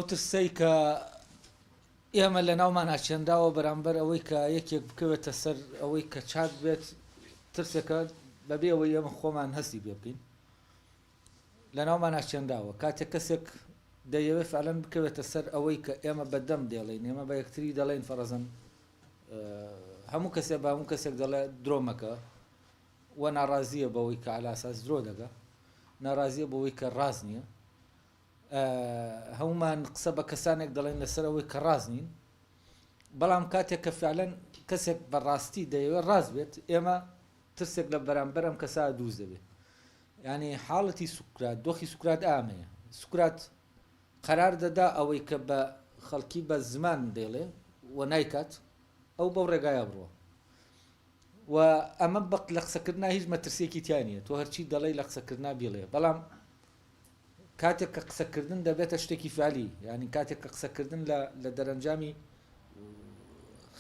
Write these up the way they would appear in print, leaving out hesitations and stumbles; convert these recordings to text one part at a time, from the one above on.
ئەو ترسەی کە ئێمە لە ناومانا چێنراوە بەرامبەر ئەوەی کە یەکێک بکەوێتە سەر ئەوەی کە چاک بێت ترسێکە بەبێ ئەوەی ئێمە خۆمان هەستی پێ بکەین لە ناومانا چێنراوە کاتێک کەسێک دەیەوێت فعلەن بکەوێتە سەر ئەوەی کە ئێمە بە دەم دێڵین ئێمە بە یەکتری دەڵێن فەرەزەن هەموو کەسێ بە هەموو کەسێک دەڵێ درۆ مەکە و ناڕازیە بەوەی کە علاساس درۆ دەگە ناڕازیە بەوەی کە ڕاست نییە هەمومان قسە بە کەسانێک دەڵێن لەسەر ئەوەی کە ڕاست نین بەڵام کاتێک کە فعلەن کەسێک بە ڕاستی دەیەوێت ڕاست بێت ئێمە ترسێک لە بەرامبەر ئەم کەسە دروست دەبێت ینی حاڵەتی سوکرات دۆخی سوکرات ئامەیە سوکرات قەرار دەدا ئەوەی کە بە خەڵکی بە زمان دەیڵێ و نایکات ئەو بەو ڕێگایە بڕوە و ئەمە بەق لە قسەکردنا هیچ مەترسیەکی تیا نیە تۆ هەرچی دەڵێی لە قسەکردنا بیڵێ بەڵام کاتێک کە قسەکردن دەبێتە شتێکی فعلی یعنی کاتێک کە قسەکردن لە لە دەرەنجامی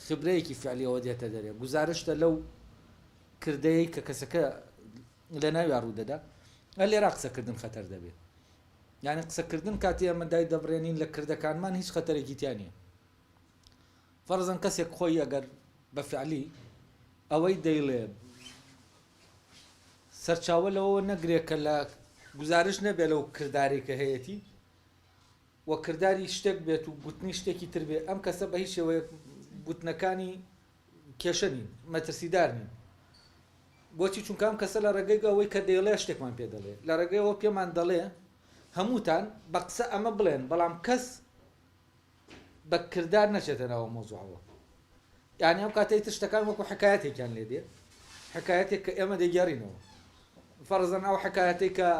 خبرەیەکی فعلیەوە دێتە دەرێ گوزارشتە لەو کردەیە کە کەسەکە لە ناویا ڕوو دەدا لێرا قسەکردن خەتەر دەبێت یعنی قسەکردن کاتی ئەمە دای دەبرێنین لە کردەکانمان هیچ خەتەرێکی تیا نییە فەرزەن کەسێک خۆی ئەگەر بە فعلی ئەوەی دەیڵێ سەرچاوە لەوەوە نەگرێ کە لە گوزارش نەبێ لەو کردارەی کە هەیەتی و کرداری شتێک بێت و گوتنی شتێکی تر بێ ئەم کەسە بە هیچ شێوەیەک گوتنەکانی کێشە نین مەترسیدار نین بۆچی چونکە ئەم کەسە لە ڕێگەی ئەوەی کە دەیڵێ شتێکمان پێ دەڵێ لە ڕێگەیەوە پێمان دەڵێ هەمووتان بە قسە ئەمە بڵێن بەڵام کەس بە کردار نەچێتە ناو ئەو مەوزوعەوە یعنی ئەو کاتەی تر شتەکان وەکو حکایەتێکیان لێ دێ حکایەتێک کە ئێمە دەگێڕینەوە فەرزەن ئەو حکایەتێک کە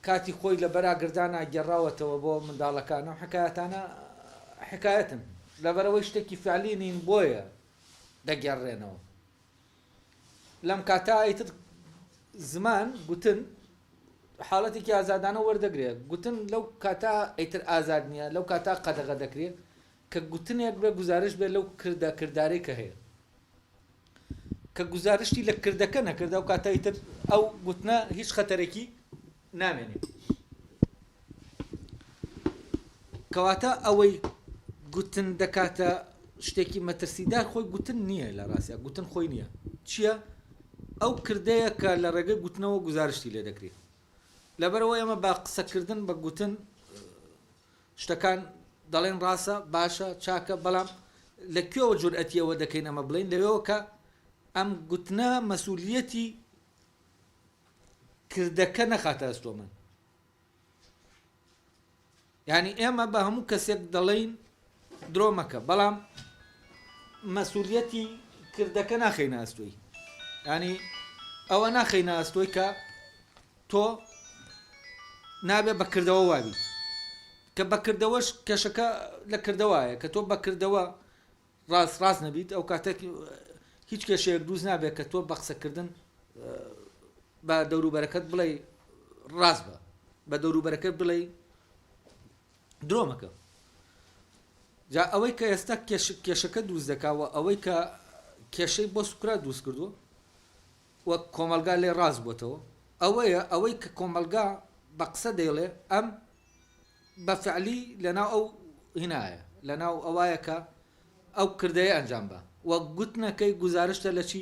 کاتی خۆی لە بەراگردانە گێڕاوەتەوە بۆ منداڵەکان ئەو حکایەتانە حکایەتن لەبەرەوەی شتێکی فعلی نین بۆیە دەگێڕێنەوە لەم کاتە ئیتر زمان گوتن حاڵەتێکی ئازادانە وەردەگرێت گوتن لەو کاتە ئیتر ئازاد نییە لەو کاتە قەدەغە دەکرێت کە گوتنێک بێ گوزارش بێت لەو کردە کردارەی کە هەیە کە گوزارشتی لە کردەکە نەکرد ئەو کاتە ئیتر ئەو گوتنە هیچ خەتەرێکی نامێنێ کەواتە ئەوەی گوتن دەکاتە شتێکی مەترسیدار خۆی گوتن نییە لە ڕاستیا گوتن خۆی نییە چییە ئەو کردەیە کە لە ڕێگەی گوتنەوە گوزارشتی لێ دەکرێت لەبەرەوە ئێمە بە قسەکردن بە گوتن شتەکان دەڵێن ڕاستە باشە چاکە بەڵام لە کوێوە جورئەتیەوە دەکەین ئەمە بڵین لەوێەوە کە ئەم گوتنە مەسئولیەتی کردەکە نەخاتە ئەستۆمان یعنی ئێمە بە هەموو کەسێک دەڵێین درۆ مەکە بەڵام مەسولیەتی کردەکە ناخەینە ئەستۆی ینی ئەوە ناخەینە ئەستۆی کە تۆ نابێ بەکردەوە وابیت کە بەکردەوەش کێشەکە لە کردەوایە کە تۆ بەکردەوە ڕاست ڕاست نەبیت ئەو کاتە هیچ کێشەیەک دروست نابێت کە تۆ بە قسەکردن بە دەوروبەرەکەت بڵێ ڕاست بە بە دەوروبەرەکەت بڵێ درۆ مەکە جا ئەوەی کە ئێستا کێشەکە دروست دەکاوە ئەوەی کە کێشەی بۆ سوکرات دروست کردووە و کۆمەلگا لێ ڕاست بۆتەوە ئەوەیە ئەوەی کە کۆمەلگا بە قسە دەیڵێ ئەم بە فعلی لەناو ئەو هینایە لەناو ئەوایە کە ئەو کردەیە ئەنجام بە و گوتنەکەی گوزارشتە لە چی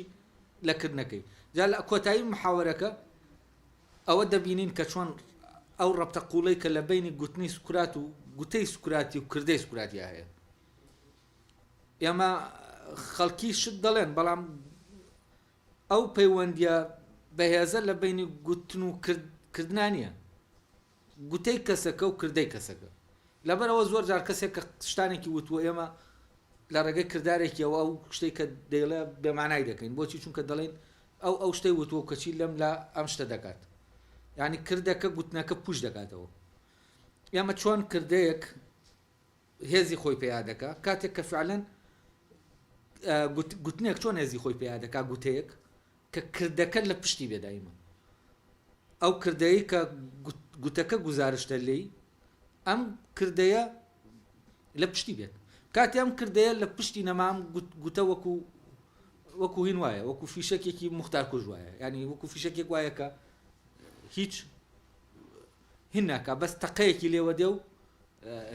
لە کردنەکەی جا لە کۆتایی محاوەرەکە ئەوە دەبینین کە چۆن ئەو ڕەبتە قوڵەی کە لە بینی گوتنی سوکرات و گوتەی سوکراتی و کردەی سوکراتیا هەیە ئێمە خەڵکی شت دەڵێن بەڵام ئەو پەیوەندیە بەهێزە لە بینی گوتن و کردنا نییە گوتەی کەسەکە و کردەی کەسەکە. لەبەرئەوە زۆر جار کەسێک کە شتانێکی وتووە ئێمە لە ڕێگەی کردارێکیەوە ئەو شتەی کە دەیڵێ بێمانای دەکەین بۆچی چونکە دەڵێن ئەو ئەو شتەی وتووە و کەچی لەم لا ئەم شتە دەکات یعنی کردەکە گوتنەکە پوش دەکاتەوە ئێمە چۆن کردەیەک هێزی خۆی پیا دەکا کاتێک کە فعلەن گوتنێک چۆن هێزی خۆی پیا دەکا گوتەیەک کە کردەکە لە پشتی بێ دایمە ئەو کردەی کە گوتەکە گوزارشتە لێی ئەم کردەیە لە پشتی بێت کاتی ئەم کردەیە لە پشتی نەمام گوتە وەکو وەکو هین وایە وەکو فیشەکێکی مختار کوژ وایە ینی وەکو فیشەکێک وایە کە هیچ هین ناکە بەس تەقەیەکی لێوە دێ و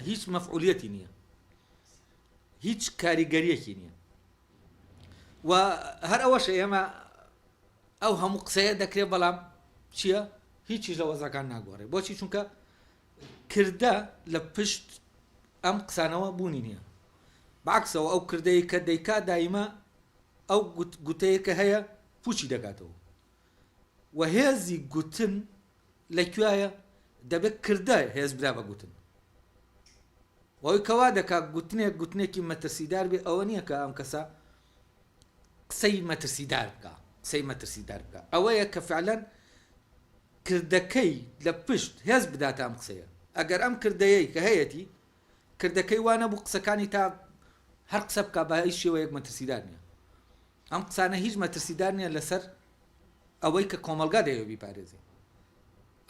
هیچ مەفعولیەتی نییە هیچ کاریگەریەکی نییە و هەر ئەوەشە ئێمە ئەو هەموو قسەیە دەکرێت بەڵام چییە هیچیش لە وەزەکان ناگۆڕێ بۆچی چونکە کردە لە پشت ئەم قسانەوە بوونی نییە بەعکسەوە ئەو کردەی کە دەیکا دایمە ئەو گوتەیە کە هەیە پوچی دەکاتەوە و هێزی گوتن لە کوایە دەبێت کردە هێز برا بە گوتن ئەوەی کەوا دەکا گوتنێک گوتنێکی مەترسیدار بێ ئەوە نییە کە ئەم کەسە قسەی مەترسیدار بکە قسەی مەترسیدار بکە ئەوەیە کە فعلەن کردەکەی لە پشت هێز بداتە ئەم قسەیە ئەگەر ئەم کردەیەی کە هەیەتی کردەکەی وا نەبوو قسەکانی تا هەر قسە بکە بە هیچ شێوەیەک مەترسیدار نییە ئەم قسانە هیچ مەترسیدار نییە لەسەر ئەوەی کە کۆمەلگا دەیەوێ بیپارێزێ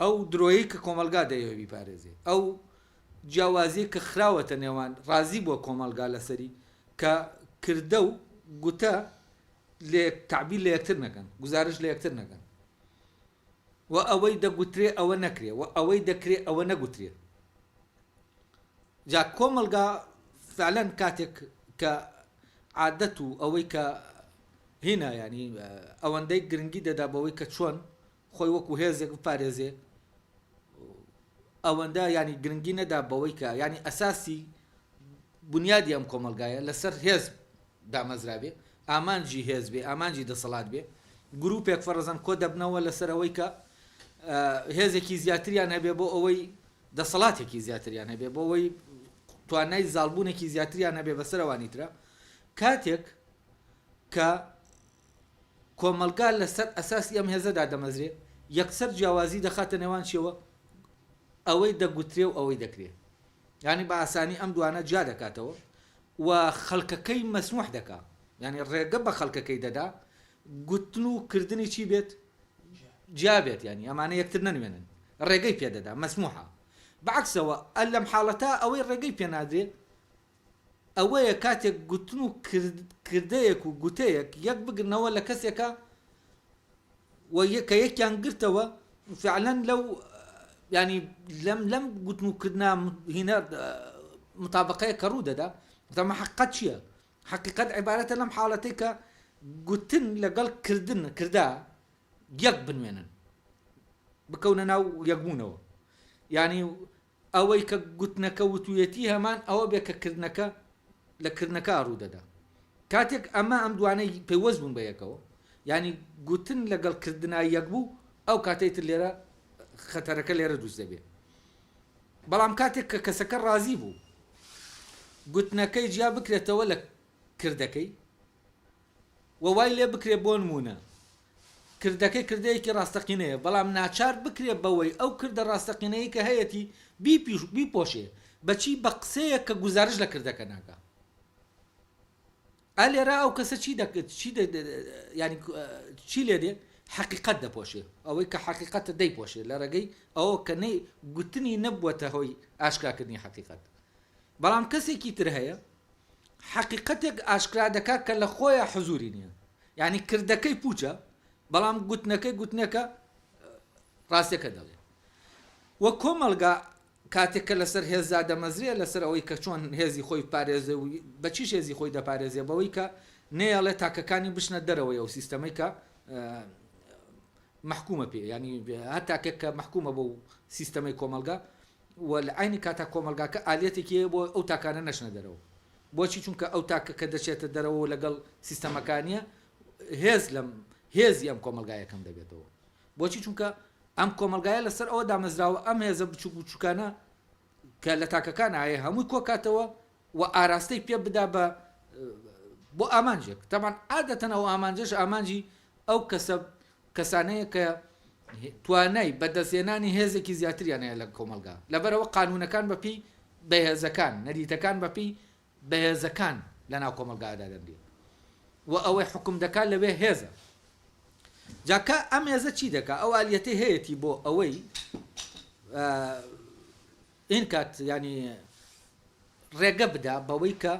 ئەو درۆیەی کە کۆمەلگا دەیەوێ بیپارێزێ ئەو جیاوازیەک کە خراوەتە نێوان ڕازی بووە کۆمەڵگا لەسەری کە کردە و گوتە لێک تەعبیر لە یەکتر نەکەن، گوزارشت لە یەکتر نەکەن و ئەوەی دەگوترێ ئەوە نەکرێ و ئەوەی دەکرێ ئەوە نەگوترێ. جا کۆمەڵگا فعلەن کاتێک کە عادەت و ئەوەی کە هینا یانی ئەوەندەی گرنگی دەدا بەوەی کە چۆن خۆی وەکو هێزێک بپارێزێ ئەوەندە یانی گرنگی نەدا بەوەی کە یانی ئەساسی بنیادی ئەم کۆمەلگایە لەسەر هێز دامەزرابێ ئامانجی هێز بێ ئامانجی دەسەڵات بێ گروپێک فەرزەن کۆ دەبنەوە لەسەر ئەوەی کە هێزێکی زیاتریان هەبێ بۆ ئەوەی دەسەڵاتێکی زیاتریان هەبێ بۆ ئەوەی توانای زاڵبوونێکی زیاتریان هەبێ بەسەرەوانی ترە کاتێک کە کۆمەڵگا لەسەر ئەساسی ئەم هێزە دادەمەزرێ، یەکسەر جیاوازی دەخاتە نێوان چیەوە؟ ئەوەی دەگوترێ و ئەوەی دەکرێ. یانی بە ئاسانی ئەم دوانە جیا دەکاتەوە و خەڵکەکەی مەسموح دەکا. یانی ڕێگە بە خەڵکەکەی دەدا گوتن و کردنی چی بێت؟ جیا بێت. یانی ئەمانە یەکتر نەنوێنن. ڕێگەی پێ دەدا، مەسموحە. بە عەکسەوە لەم حاڵەتە ئەوەی ڕێگەی پێ نادرێ ئەوەیە کاتێک گوتن و کردەیەک و گوتەیەک یەک بگرنەوە لە کەسێکا و کە یەکیان گرتەوە فعلەن لەو ینی لەم لەم گوتن و کردنا هینە مطابقەیە کە ڕوو دەدا تەمە حقیقەت چییە؟ حقیقەت عیبارەتە لەم حاڵەتەی کە گوتن لەگەڵ کردن کردا یەک بنوێنن بکەونە ناو یەکبوونەوە یعنی ئەوەی کە گوتنەکە وتویەتی هەمان ئەوە بێ کە کردنەکە لە کردنەکە ڕوو دەدا. کاتێک ئەمە ئەم دوانەی پەیوەست بوون بە یەکەوە یانی گوتن لەگەڵ کردنا یەک بوو ئەو کاتەی تر لێرە خەتەرەکە لێرە دروست دەبێ. بەڵام کاتێک کە کەسەکە ڕازی بوو گوتنەکەی جیا بکرێتەوە لە کردەکەی و وای لێ بکرێ بۆ نموونە کردەکەی کردەیەکی ڕاستەقینەیە، بەڵام ناچار بکرێ بەوەی ئەو کردە ڕاستەقینەیەی کە هەیەتی بیپۆشێ، بە چی؟ بە قسەیەک کە گوزارش لە کردەکە ناکا. ئا لێرە ئەو کەسە چی دەک چی یانی چی لێ دێ؟ حەقیقەت دەپۆشێ، ئەوەی کە حەقیقەتە دەیپۆشێ لە ڕێگەی ئەوە کە نەی گوتنی نەبووەتە هۆی ئاشکراکردنی حەقیقەت. بەڵام کەسێکی تر هەیە حەقیقەتێک ئاشکرا دەکا کە لە خۆیا حزوری نییە. یانی کردەکەی پوچە بەڵام گوتنەکەی گوتنێکە ڕاستەکە دەڵێ و کۆمەڵگا کاتێک کە لەسەر هێزدا دەمەزرێ لەسەر ئەوەی کە چۆن هێزی خۆی پارێزێ و بەچیش هێزی خۆی دەپارێزێ بەوەی کە نەیەڵێ تاکەکانی بچنە دەرەوەی ئەو سیستەمەی کە محکومە پێ ینی هەر تاکێک کە محکومە بۆ سیستەمەی کۆمەلگا و لە عینی کاتا کۆمەلگاکە ئالیەتێکی بۆ ئەو تاکانە نەچنە دەرەوە بۆچی چونکە ئەو تاکە کە دەچێتە دەرەوە و لەگەڵ سیستەمەکانیە هێز لەم هێزی ئەم کۆمەلگایە کەم دەبێتەوە بۆچی چونکە ئەم کۆمەلگایە لەسەر ئەوە دامەزراوە ئەم هێزە بچوک بچوکانە کە لە تاکەکان هەیە هەمووی کۆکاتەوە و ئاراستەی پێ بدا بە بۆ ئامانجێک تەمان عادەتەن ئەو ئامانجەش ئامانجی ئەو کەسە کەسانەیە کە توانای بەدەستهێنانی هێزێکی زیاتریان هەیە لە کۆمەڵگا، لەبەرئەوە قانوونەکان بەپێی بەهێزەکان، نەریتەکان بەپێی بەهێزەکان لەناو کۆمەڵگادا دادەنرێ و ئەوەی حوکم دەکات لەوێ هێزە. جا کە ئەم هێزە چی دەکا؟ ئەو ئالیەتەی هەیەتی بۆ ئەوەی ئین کات یانی ڕێگە بدا بەوەی کە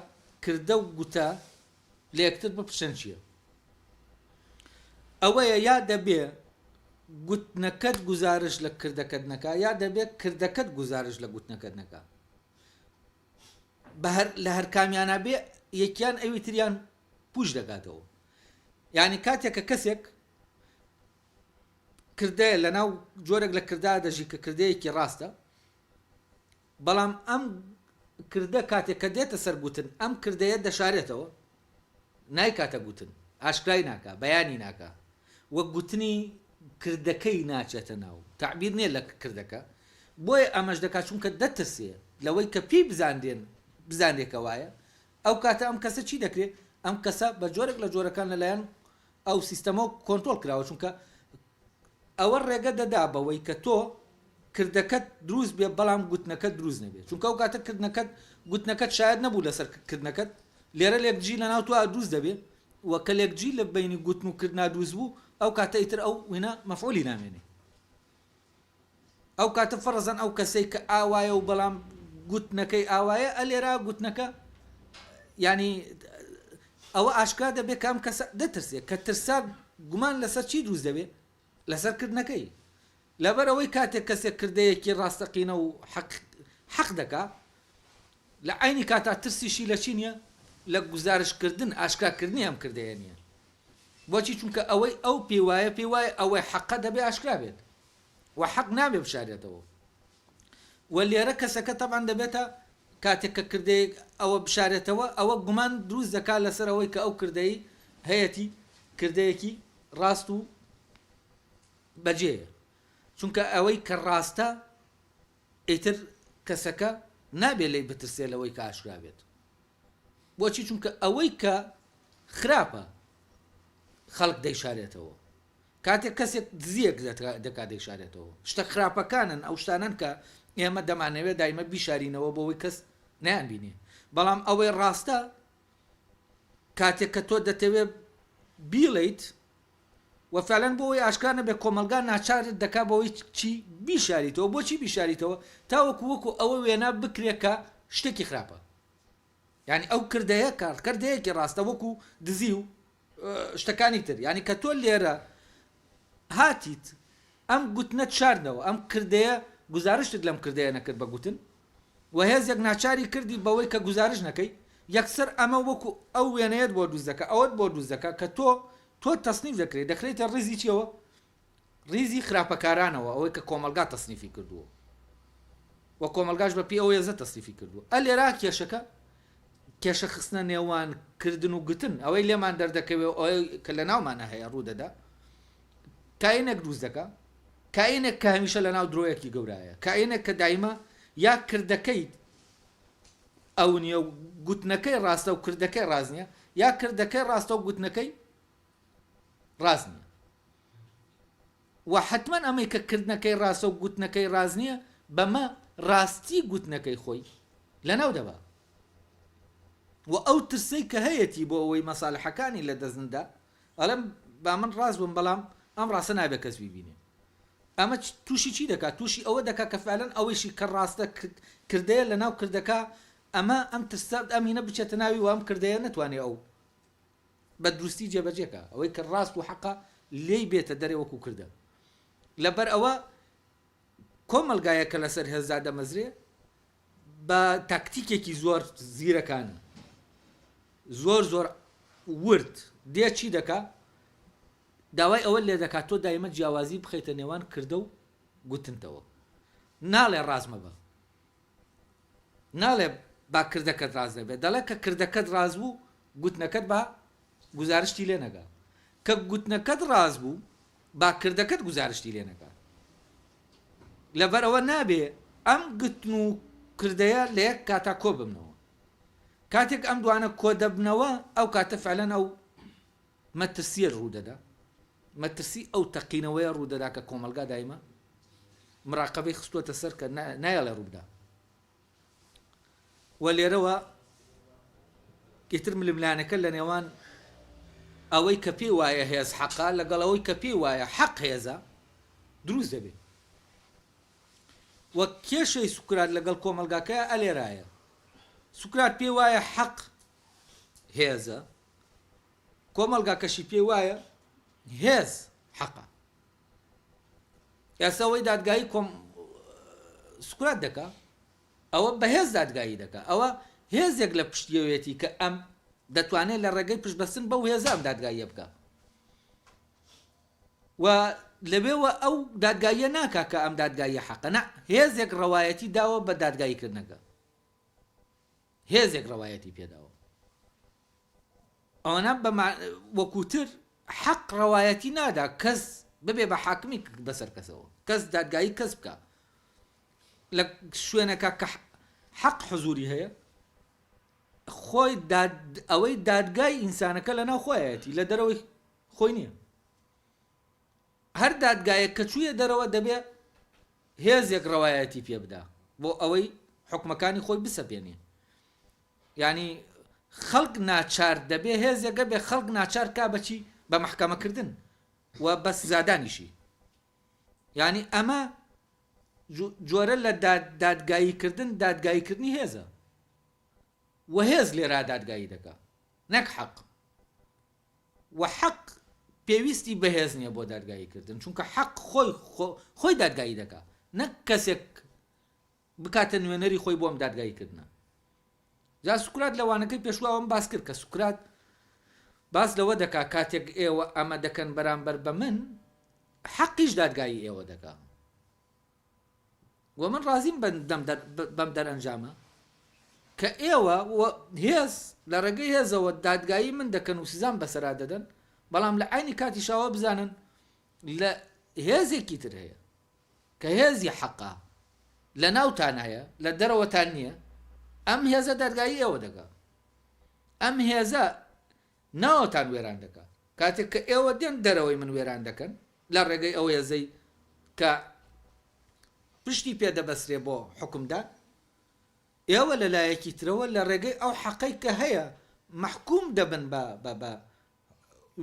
کردە و گوتە لە یەکتر بپرسن چیە؟ ئەوەیە یا دەبێ گوتنەکەت گوزارش لە کردەکەت نەکا یا دەبێ کردەکەت گوزارش لە گوتنەکەت نەکا. بە هەر لە هەر کامیانا بێ یەکیان ئەوی تریان پووش دەکاتەوە. یانی کاتێک کە کەسێک کردەیە لەناو جۆرێک لە کردار دەژی کە کردەیەکی ڕاستە، بەڵام ئەم کردە کاتێک کە دێتە سەر گوتن ئەم کردەیە دەشارێتەوە، نایکاتە گوتن، ئاشکرای ناکا، بەیانی ناکا و گوتنی کردەکەی ناچێتە ناو، تەعبیر نییە لە کردەکە، بۆیە ئەمەش دەکا چونکە دەترسێ لەوەی کە پێی بزانرێن، بزانرێ کە وایە، ئەو کاتە ئەم کەسە چی دەکرێ؟ ئەم کەسە بە جۆرێک لە جۆرەکان لەلایەن ئەو سیستەمەوە کۆنترۆڵ کراوە، چونکە ئەوە ڕێگە دەدا بەوەی کە تۆ کردەکەت دروست بێ بەڵام گوتنەکەت دروست نەبێ چونکە ئەو کاتە کردنەکەت گوتنەکەت شایەت نەبوو لەسەر کردنەکەت لێرە لێکدژی لەناو تۆ دروست دەبێ و کە لێکدژی لە بەینی گوتن و کردنا دروست بوو ئەو کاتە ئیتر ئەو وینە مەفعولی نامێنێ ئەو کاتە فەڕزەن ئەو کەسەی کە ئاوایە و بەڵام گوتنەکەی ئاوایە ئەلێرا گوتنەکە ینی ئەوە ئاشکرا دەبێت کە ئەم کەسە دەترسێت کە ترسا گومان لەسەر چی دروست دەبێت لەسەر کردنەکەی لەبەر ئەوەی کاتێک کەسێک کردەیەکی ڕاستەقینە و حەق حەق دەکا لە عەینی کاتا ترسیشی لە چی نیە؟ لە گوزارشت کردن ئاشکرا کردنی ئەم کردەیە نیە. بۆچی؟ چونکە ئەوەی ئەو پێی وایە پێی وایە ئەوەی حەقە دەبێ ئاشکرا بێت و حەق نابێ بشارێتەوە و لێرە کەسەکە تەبعەن دەبێتە کاتێک کە کردەیەک ئەوە بشارێتەوە ئەوە گومان دروست دەکات لەسەر ئەوەی کە ئەو کردەی هەیەتی کردەیەکی ڕاست و بەجێیە چونکە ئەوەی کە ڕاستە ئیتر کەسەکە نابێ لێی بترسێ لەوەی کە ئاشکرا بێت بۆچی چونکە ئەوەی کە خراپە خەڵک دەیشارێتەوە کاتێک کەسێک دزیەک دەکات دەیشارێتەوە شتە خراپەکانن ئەو شتانن کە ئێمە دەمانەوێت دایمە بیشارینەوە بۆەوەی کەس نیان بینێ بەڵام ئەوەی ڕاستە کاتێک کە تۆ دەتەوێت بیڵیت وە فعلەن بۆ ئەوەی ئاشکرا نەبێت کۆمەڵگا ناچارت دەکات بەوەی چی بیشاریتەوە بۆچی بیشاریتەوە تاوەکو وەکو ئەوە وێنا بکرێت کە شتێکی خراپە یعنی ئەو کردەیە کە کردەیەکی ڕاستە وەکو دزی و شتەکانی تر یعنی کە تۆ لێرە هاتیت ئەم گوتنەت شاردەوە ئەم کردەیە گوزارشتت لەم کردەیە نەکرد بە گوتن و هێزێک ناچاری کردی بەوەی کە گوزارش نەکەی یەکسەر ئەمە وەکو ئەو وێنەیەت بۆ دروست دەکا ئەوەت بۆ دروست دەکا کە تۆ تۆ تەسنیف دەکرێی دەخرێیتە ڕیزی چیەوە ڕیزی خراپەکارانەوە ئەوەی کە کۆمەڵگا تەسنیفی کردووە و کۆمەڵگاش بە پێی ئەو هێزە تەسنیفی کردووە ئە لێرا کێشەکە کێشە خستنە نێوان کردن و گوتن ئەوەی لێمان دەردەکەوێ ئەوەی کە لە ناومانە هەیە ڕوو دەدا کاینێک دروست دەکا کائینێک کە هەمیشە لەناو درۆیەکی گەورایە، کائینێک کە دایمە یا کردەکەی ئەو نییە و گوتنەکەی ڕاستە و کردەکەی ڕاست نییە، یا کردەکەی ڕاستە و گوتنەکەی ڕاست نییە. و حتمما ئەمەی کە کردنەکەی ڕاستە و گوتنەکەی ڕاست نییە بەمە ڕاستی گوتنەکەی خۆی لەناو دەبا و ئەو ترسەی کە هەیەتی بۆ ئەوەی مەسالحەکانی لە دەست نەدا ئەڵێم با من ڕاست بم بەڵام ئەم ڕاستە نابێ کەس بیبینێ ئەمە تووشی چی دەکات تووشی ئەوە دەکات کە فعلەن ئەوەیشی کە ڕاستە کردەیە لە ناو کردەکە ئەمە ئەم ترسە ئەم هینە بچێتە ناوی و ئەم کردەیە نەتوانێ ئەو بە دروستی جێبەجێکە ئەوەی کە ڕاست و حەقە لێی بێتە دەرێ وەکو کردە لەبەر ئەوە کۆمەڵگایە کە لەسەر هێزدا دەمەزرێ بە تاکتیکێکی زۆر زیرەکانە زۆر زۆر ورد دێ چی دەکا داوای ئەوە لێ دەکات تۆ دایمە جیاوازی بخەیتە نێوان کردە و گوتنتەوە ناڵێ ڕاست مەبە ناڵێ با کردەکەت ڕاست دەبێت دەڵێ کە کردەکەت ڕاست بوو گوتنەکەت با گوزارشتی لێ نەگا کە گوتنەکەت ڕاست بوو با کردەکەت گوزارشتی لێ نەکا لەبەرئەوە نابێ ئەم گوتن و کردەیە لە یەک کاتا کۆ ببنەوە. کاتێک ئەم دوانە کۆ دەبنەوە ئەو کاتە فعلەن ئەو مەترسییە ڕوو دەدا، مەترسی ئەو تەقینەوەیە ڕوو دەدا کە کۆمەڵگا دایمە مراقەبەی خستووەتە سەر کە نایەڵێ ڕوو بدا. و لێرەوە ئیتر ململانێکە لە نێوان ئەوەی کە پێی وایە هێز حەقە لەگەڵ ئەوەی کە پێی وایە حەق هێزە دروست دەبێ و کێشەی سوکرات لەگەڵ کۆمەڵگاکەیا ئەلێرایە سوکرات پێی وایە حەق هێزە کۆمەڵگاکەشی پێی وایە هێز حەقە ئێستا ئەوەی دادگایی کۆم سوکرات دەکا ئەوە بەهێز دادگایی دەکا ئەوە. هێزێک لە پشتیەوەیەتی کە ئەم دەتوانێت لە ڕێگەی پشتبەستن بەو هێزە ئەم دادگاییە بکا و لەوێوە ئەو دادگاییە ناکا کە ئەم دادگاییە حەقە نا هێزێک ڕەوایەتی داوە بە دادگاییکردنەکە هێزێک ڕەوایەتی پێداوە ئەوەنە بە وەکوتر حەق ڕەوایەتی نادا کەس ببێ بە حاکمی بەسەر کەسەوە کەس دادگایی کەس بکە لە شوێنەکە کە حەق حزوری هەیە خۆی ئەوەی دادگای ئینسانەکە لە ناو خۆیەتی لە دەرەوەی خۆی نییە هەر دادگایەک کە چوویە دەرەوە دەبێ هێزێک ڕەوایەتی پێ بدا بۆ ئەوەی حکومەکانی خۆی بسەپێنێ یعنی خەڵک ناچار دەبێ هێزێکە بێ خەڵک ناچار کا بەچی بە محکەمەکردن و بە سزادانیشی یعنی ئەمە جۆرە لە دادگاییکردن دادگاییکردنی هێزە و هێز لێرا دادگایی دەکا نەک حەق و حەق پێویستی بە هێز نییە بۆ دادگایی کردن چونکە حەق خۆی خۆی دادگایی دەکا نەک کەسێک بکاتە نوێنەری خۆی بۆم دادگایی کردنە جا سوکرات لە وانەکەی پێشواوەم باس کرد کە سوکرات باس لەوە دەکا کاتێک ئێوە ئەمە دەکەن بەرامبەر بە من حەقیش دادگایی ئێوە دەکا و من ڕازیم بەم دەرئەنجامە کە ئێوە هێز لە ڕێگەی هێزەوە دادگایی من دەکەن و سزام بەسەرا دەدەن بەڵام لە عینی کاتیشاوە بزانن لە هێزێکی تر هەیە کە هێزی حەقە لە ناوتان هەیە لە دەرەوەتان نییە ئەم هێزە دادگایی ئێوە دەکا ئەم هێزە ناوتان وێران دەکا کاتێک کە ئێوە دێن دەرەوەی من وێران دەکەن لە ڕێگەی ئەو هێزەی کە پشتی پێ دەبەسرێ بۆ حوکمدان، ئێوە لە لایەکی ترەوە لە ڕێگەی ئەو حەقەی کە هەیە مەحکوم دەبن بە بە بە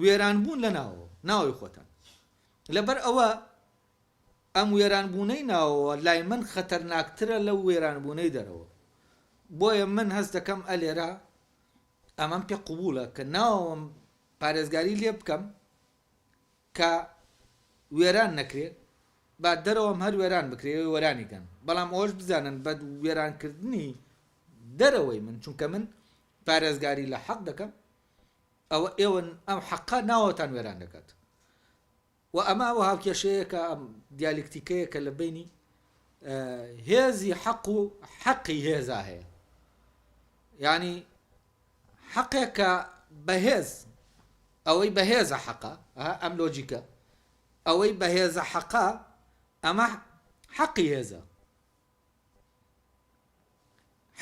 وێرانبوون لە ناوەوە، ناوەوەی خۆتان. لەبەر ئەوە ئەم وێرانبوونەی ناوەوە لای من خەتەرناکترە لەو وێرانبوونەی دەرەوە. بۆیە من هەست دەکەم ئەلێرە ئەمەم پێ قبوڵە کە ناوەوەم پارێزگاری لێ بکەم کە وێران نەکرێ با دەرەوەم هەر وێران بکرێ وێرانی کەن بەڵام ئەوەش بزانن بە وێرانکردنی دەرەوەی من چونکە من پارێزگاری لە حەق دەکەم ئەوە ئێوە ئەم حەقە ناوەتان وێران دەکات و ئەمە ئەو هاوکێشەیە کە ئەم دیالکتیکەیە کە لە بینی هێزی حەق و حەقی هێزا هەیە یعنی حەقێکە بەهێز ئەوەی بەهێزە حەقە ئەم لۆجیکە ئەوەی بەهێزە حەقە ئەمە حەقی هێزە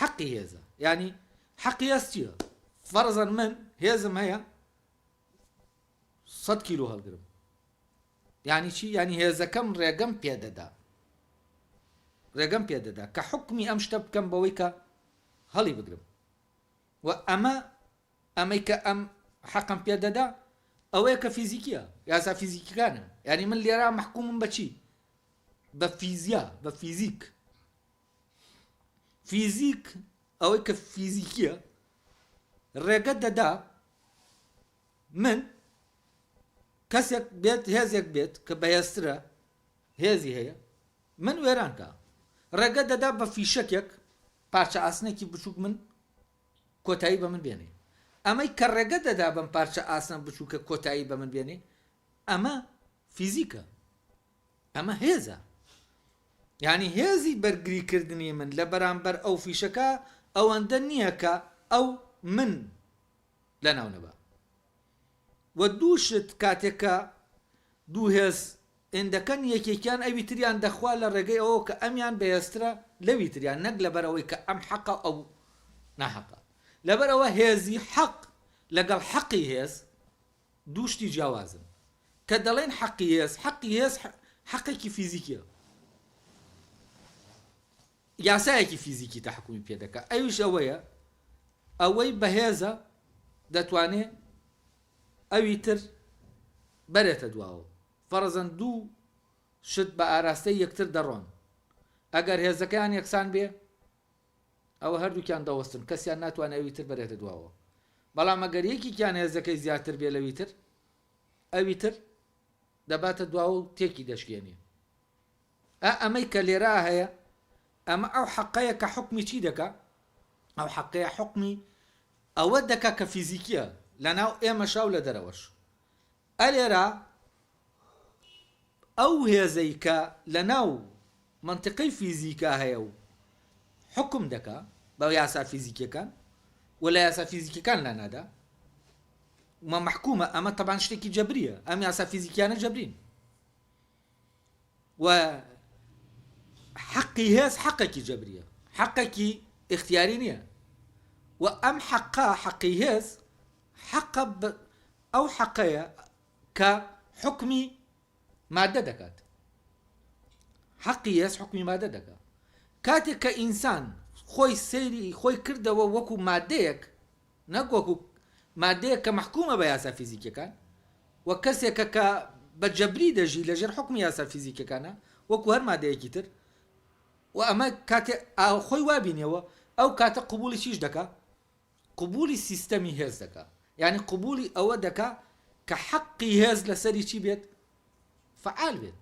حەقی هێزە ینی حەقی هێز چییە فەرزەن من هێزم هەیە 100 کیلۆ هەڵگرم یعنی چی ینی هێزەکەم ڕێگەم پێدەدا ڕێگەم پێدەدا کە حکمی ئەم شتە بکەم بەوەی کە هەڵی بگرم و ئەمە ئەمەی کە ئەم حەقم پێ دەدا ئەوەیە کە فیزیکیە یاسا فیزیکیەکانە یعنی من لێرا مەحکومم بە چی بە فیزیا بە فیزیک فیزیک ئەوەی کە فیزیکیە ڕێگە دەدا من کەسێک بێت هێزێک بێت کە بەهێزترە هێزی هەیە من وێران کا ڕێگە دەدا بە فیشەکێک پارچە ئاسنێکی بچووک من کۆتایی بە من بێنێ. ئەمەی کە ڕێگە دەدا بەم پارچە ئاسنە بچووکە کۆتایی بە من بێنێ، ئەمە فیزیکە. ئەمە هێزە. یانی هێزی بەرگریکردنی من لە بەرامبەر ئەو فیشەکە ئەوەندە نییە کە ئەو من لەناو نەبا. وە دوو شت کاتێک کە دوو هێز ئێندەکەن یەکێکیان ئەوی تریان دەخوا لە ڕێگەی ئەوەوە کە ئەمیان بەهێزترە لەوی تریان نەک لەبەر ئەوەی کە ئەم حەقە ئەو ناحەقە لەبەر ئەوە هێزی حەق لەگەڵ حەقی هێز دوو شتی جیاوازن کە دەڵێن حەقی هێز حەقی هێز حەقێکی فیزیکیە یاسایەکی فیزیکی تەحکومی پێ دەکا ئەویش ئەوەیە ئەوەی بەهێزە دەتوانێ ئەوی تر بەرێتە دواوە. فەرزەن دوو شت بە ئاراستەی یەکتر دەڕۆن، ئەگەر هێزەکەیان یەکسان بێ، ئەوە هەردووکیان دەوەستن، کەسیان ناتوانێ ئەوی تر بەرێتە دواوە. بەڵام ئەگەر یەکێکیان هێزەکەی زیاتر بێ لەوی تر، ئەوی تر دەباتە دواوە و تێکی دەشکێنێ. ئا ئەمەی کە لێرا هەیە، ئەمە ئەو حەقەیە کە حوکمی چی دەکا؟ ئەو حەقەیە حوکمی ئەوە دەکا کە فیزیکیە لەناو ئێمەشا و لە دەرەوەش. ئەلێرا ئەو هێزەی کە لەناو مەنتیقەی فیزیکا هەیە و حوکم دەکا بە یاسا فیزیکیەکان و لە یاسا فیزیکیەکان لانادا وە مەحکومە ئەمە تەبان شتێکی جەبریە ئەم یاسا فیزیکیانە جەبرین و حەقی هێز حەقێکی جەبریە حەقێکی ئیختیاری نییە و ئەم حەقە حەقی هێز حەقە ئەو حەقەیە کە حوکمی مادە دەکات حەقی هێز حوکمی مادە دەکات کاتێک کە ئینسان خۆی سەیری خۆی کردەوە وەکو مادەیەک نەک وەکو مادەیەک کە مەحکومە بە یاسا فیزیکیەکان و کەسێکە کە بە جەبری دەژی لەژێر حوکمی یاسا فیزیکیەکانە وەکو هەر مادەیەکی تر و ئەمە کاتێ خۆی وا بینیەوە ئەو کاتە قبوڵی چیش دەکا قبوڵی سیستەمی هێز دەکا یعنی قبوڵی ئەوە دەکا کە حەقی هێز لەسەری چی بێت فعال بێت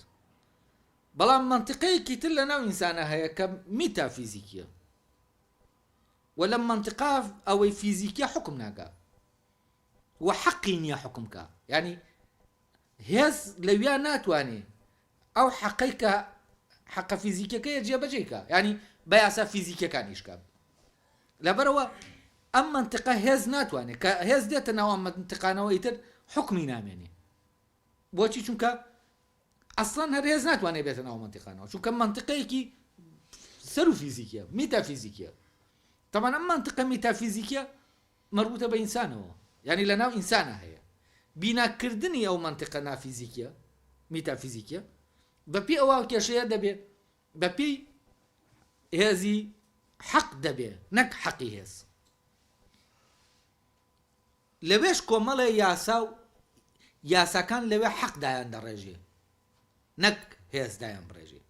بەڵام منطقەیەکی تر لەناو ئینسانە هەیە کە میتافیزیکیە و لەم مەنتقە ئەوەی فیزیکیە حوکم ناکا و حەقی نییە حوکم کا یانی هێز لەویا ناتوانێ ئەو حەقەی کە حەقە فیزیکیەکەیە جێبەجێی کا یانی بە یاسا فیزیکیەکان ئیش کا لەبەرەوە ئەم مەنتقە هێز ناتوانێت کە هێز دێتە ناو ئەم مەنتقانەوە ئیتر حوکمی نامێنێ بۆچی چونکە ئەسڵەن هەر هێز ناتوانێت بێتە ناو مەنتیقانەوە چونکە مەنتقەیەکی سەر و فیزیکیە میتافیزیکیە تەمان ئەم مەنتقە میتافیزیکیە مەربوتە بە ئینسانەوە یعنی لە ناو ئینسانە هەیە بیناکردنی ئەو مەنتقە نافیزیکیە میتافیزیکیە بەپێی ئەو کێشەیە دەبێ بەپێی هێزی حەق دەبێ نەک حەقی هێز لەوێش کۆمەڵێ یاسا و یاساکان لەوێ حەق دایان دەڕێژێ نەک هێز دایان بڕێژێ.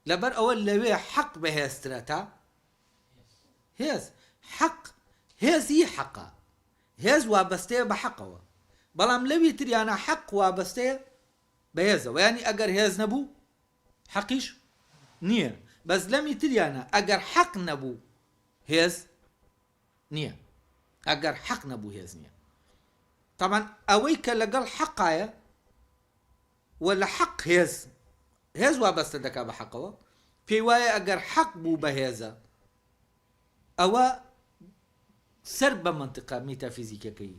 لەبەر ئەوە لەوێ حەق بەهێزترە تا هێز. حەق هێز هی حەقە. هێز وابەستەیە بە حەقەوە. بەڵام لەوی تریانا حەق وابەستەیە بە هێزەوە. یانی ئەگەر هێز نەبوو حەقیش نییە. بەس لەمی تریانا ئەگەر حەق نەبوو هێز نیە ئەگەر حەق نەبوو هێز نیە تەبعەن ئەوەی کە لەگەڵ حەقایە و لە حەق هێز هێز وابەستە دەکا بە حەقەوە پێی وایە ئەگەر حەق بوو بە هێزە ئەوە سەر بە منطقە میتافیزیکەکەی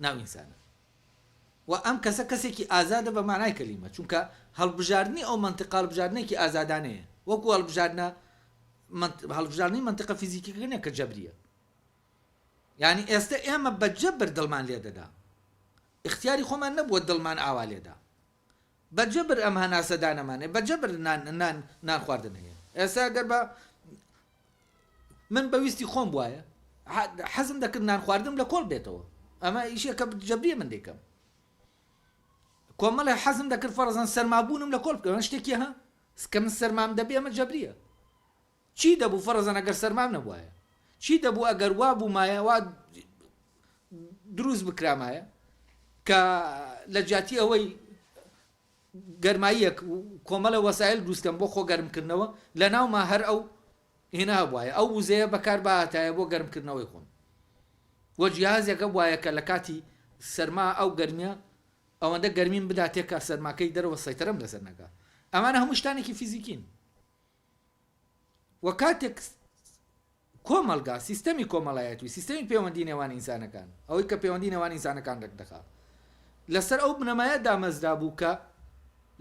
ناو ئینسانە و ئەم کەسە کەسێکی ئازادە بە معنای کەلیمە چونکە هەڵبژاردنی ئەو منطقە هەڵبژاردنێکی ئازادانەیە وەکو هەڵبژاردنە هەڵبژاردنی مەنتقە فیزیکیەکە نیە کە جەبریە یعنی ئێستا ئێمە بە جەبر دڵمان لێ دەدا اختیاری خۆمان نەبووە دڵمان ئاوا لێدا بە جەبر ئەم هەناسە دانەمانێ بە جەبر نان نان نان خواردن هەیە ئێستا گەر بە من بە ویستی خۆم بواە حەزم دەکرد نان خواردم لە کۆڵ بێتەوە ئەمە ئیشێکە جەبریە من دەیکەم کۆمەڵێ حەزم دەکرد فەرزان سەرمابوونم لە کۆڵ بکەم شتێکی ها کە من سەرمام دەبێ ئەمە جەبریە چی دەبوو فەرزەن ئەگەر سەرمام نەبوایە چی دەبوو ئەگەر وا بوومایە وا دروست بکرامایە کە لە جیاتی ئەوەی گەرماییەک کۆمەڵە وەسایل دروستکەم بۆ خۆ گەرمکردنەوە لە ناوما هەر ئەو هێنا هەبوایە ئەو وزەیە بەکار بهاتایە بۆ گەرمکردنەوەی خۆم وە جیهازێکە بوایە کە لە کاتی سەرما ئەو گەرمیە ئەوەندە گەرمیم بداتێ کە سەرماکەی دەرەوە سەیتەرەم لەسەر نەکا. ئەمانە هەموو شتانێکی فیزیکین. وە کاتێک کۆمەڵگا، سیستەمی کۆمەڵایەتی و سیستەمی پەیوەندی نێوان ئینسانەکان، ئەوەی کە پەیوەندی نێوان ئینسانەکان ڕێک دەخا، لەسەر ئەو بنەمایە دامەزرابوو کە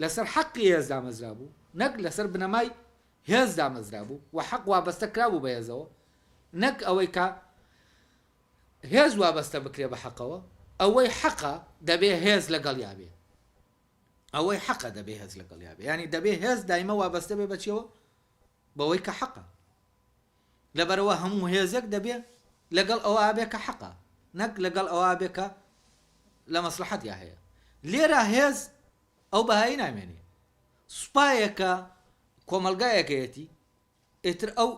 لەسەر حەقی هێز دامەزرابوو، نەک لەسەر بنەمای هێز دامەزرابوو و حەق وابەستە کرابوو بە هێزەوە، نەک ئەوەی کە هێز وابەستە بکرێ بە حەقەوە، ئەوەی حەقە دەبێ هێز لەگەڵیا بێ. ئەوەی حەقە دەبێ هێز لەگەڵیا بێ. یانی دەبێ هێز دایمە وابەستە بێ بە چیەوە؟ بەوەی کە حەقە. لەبەرئەوە هەموو هێزێک دەبێ لەگەڵ ئەوە بێ کە حەقە، نەک لەگەڵ ئەوە بێ کە لە مەسڵەحەتیا هەیە. لێرە هێز ئەو بەهایی نامێنێ. سوپایەکە کۆمەڵگایەکەیەتی، ئیتر ئەو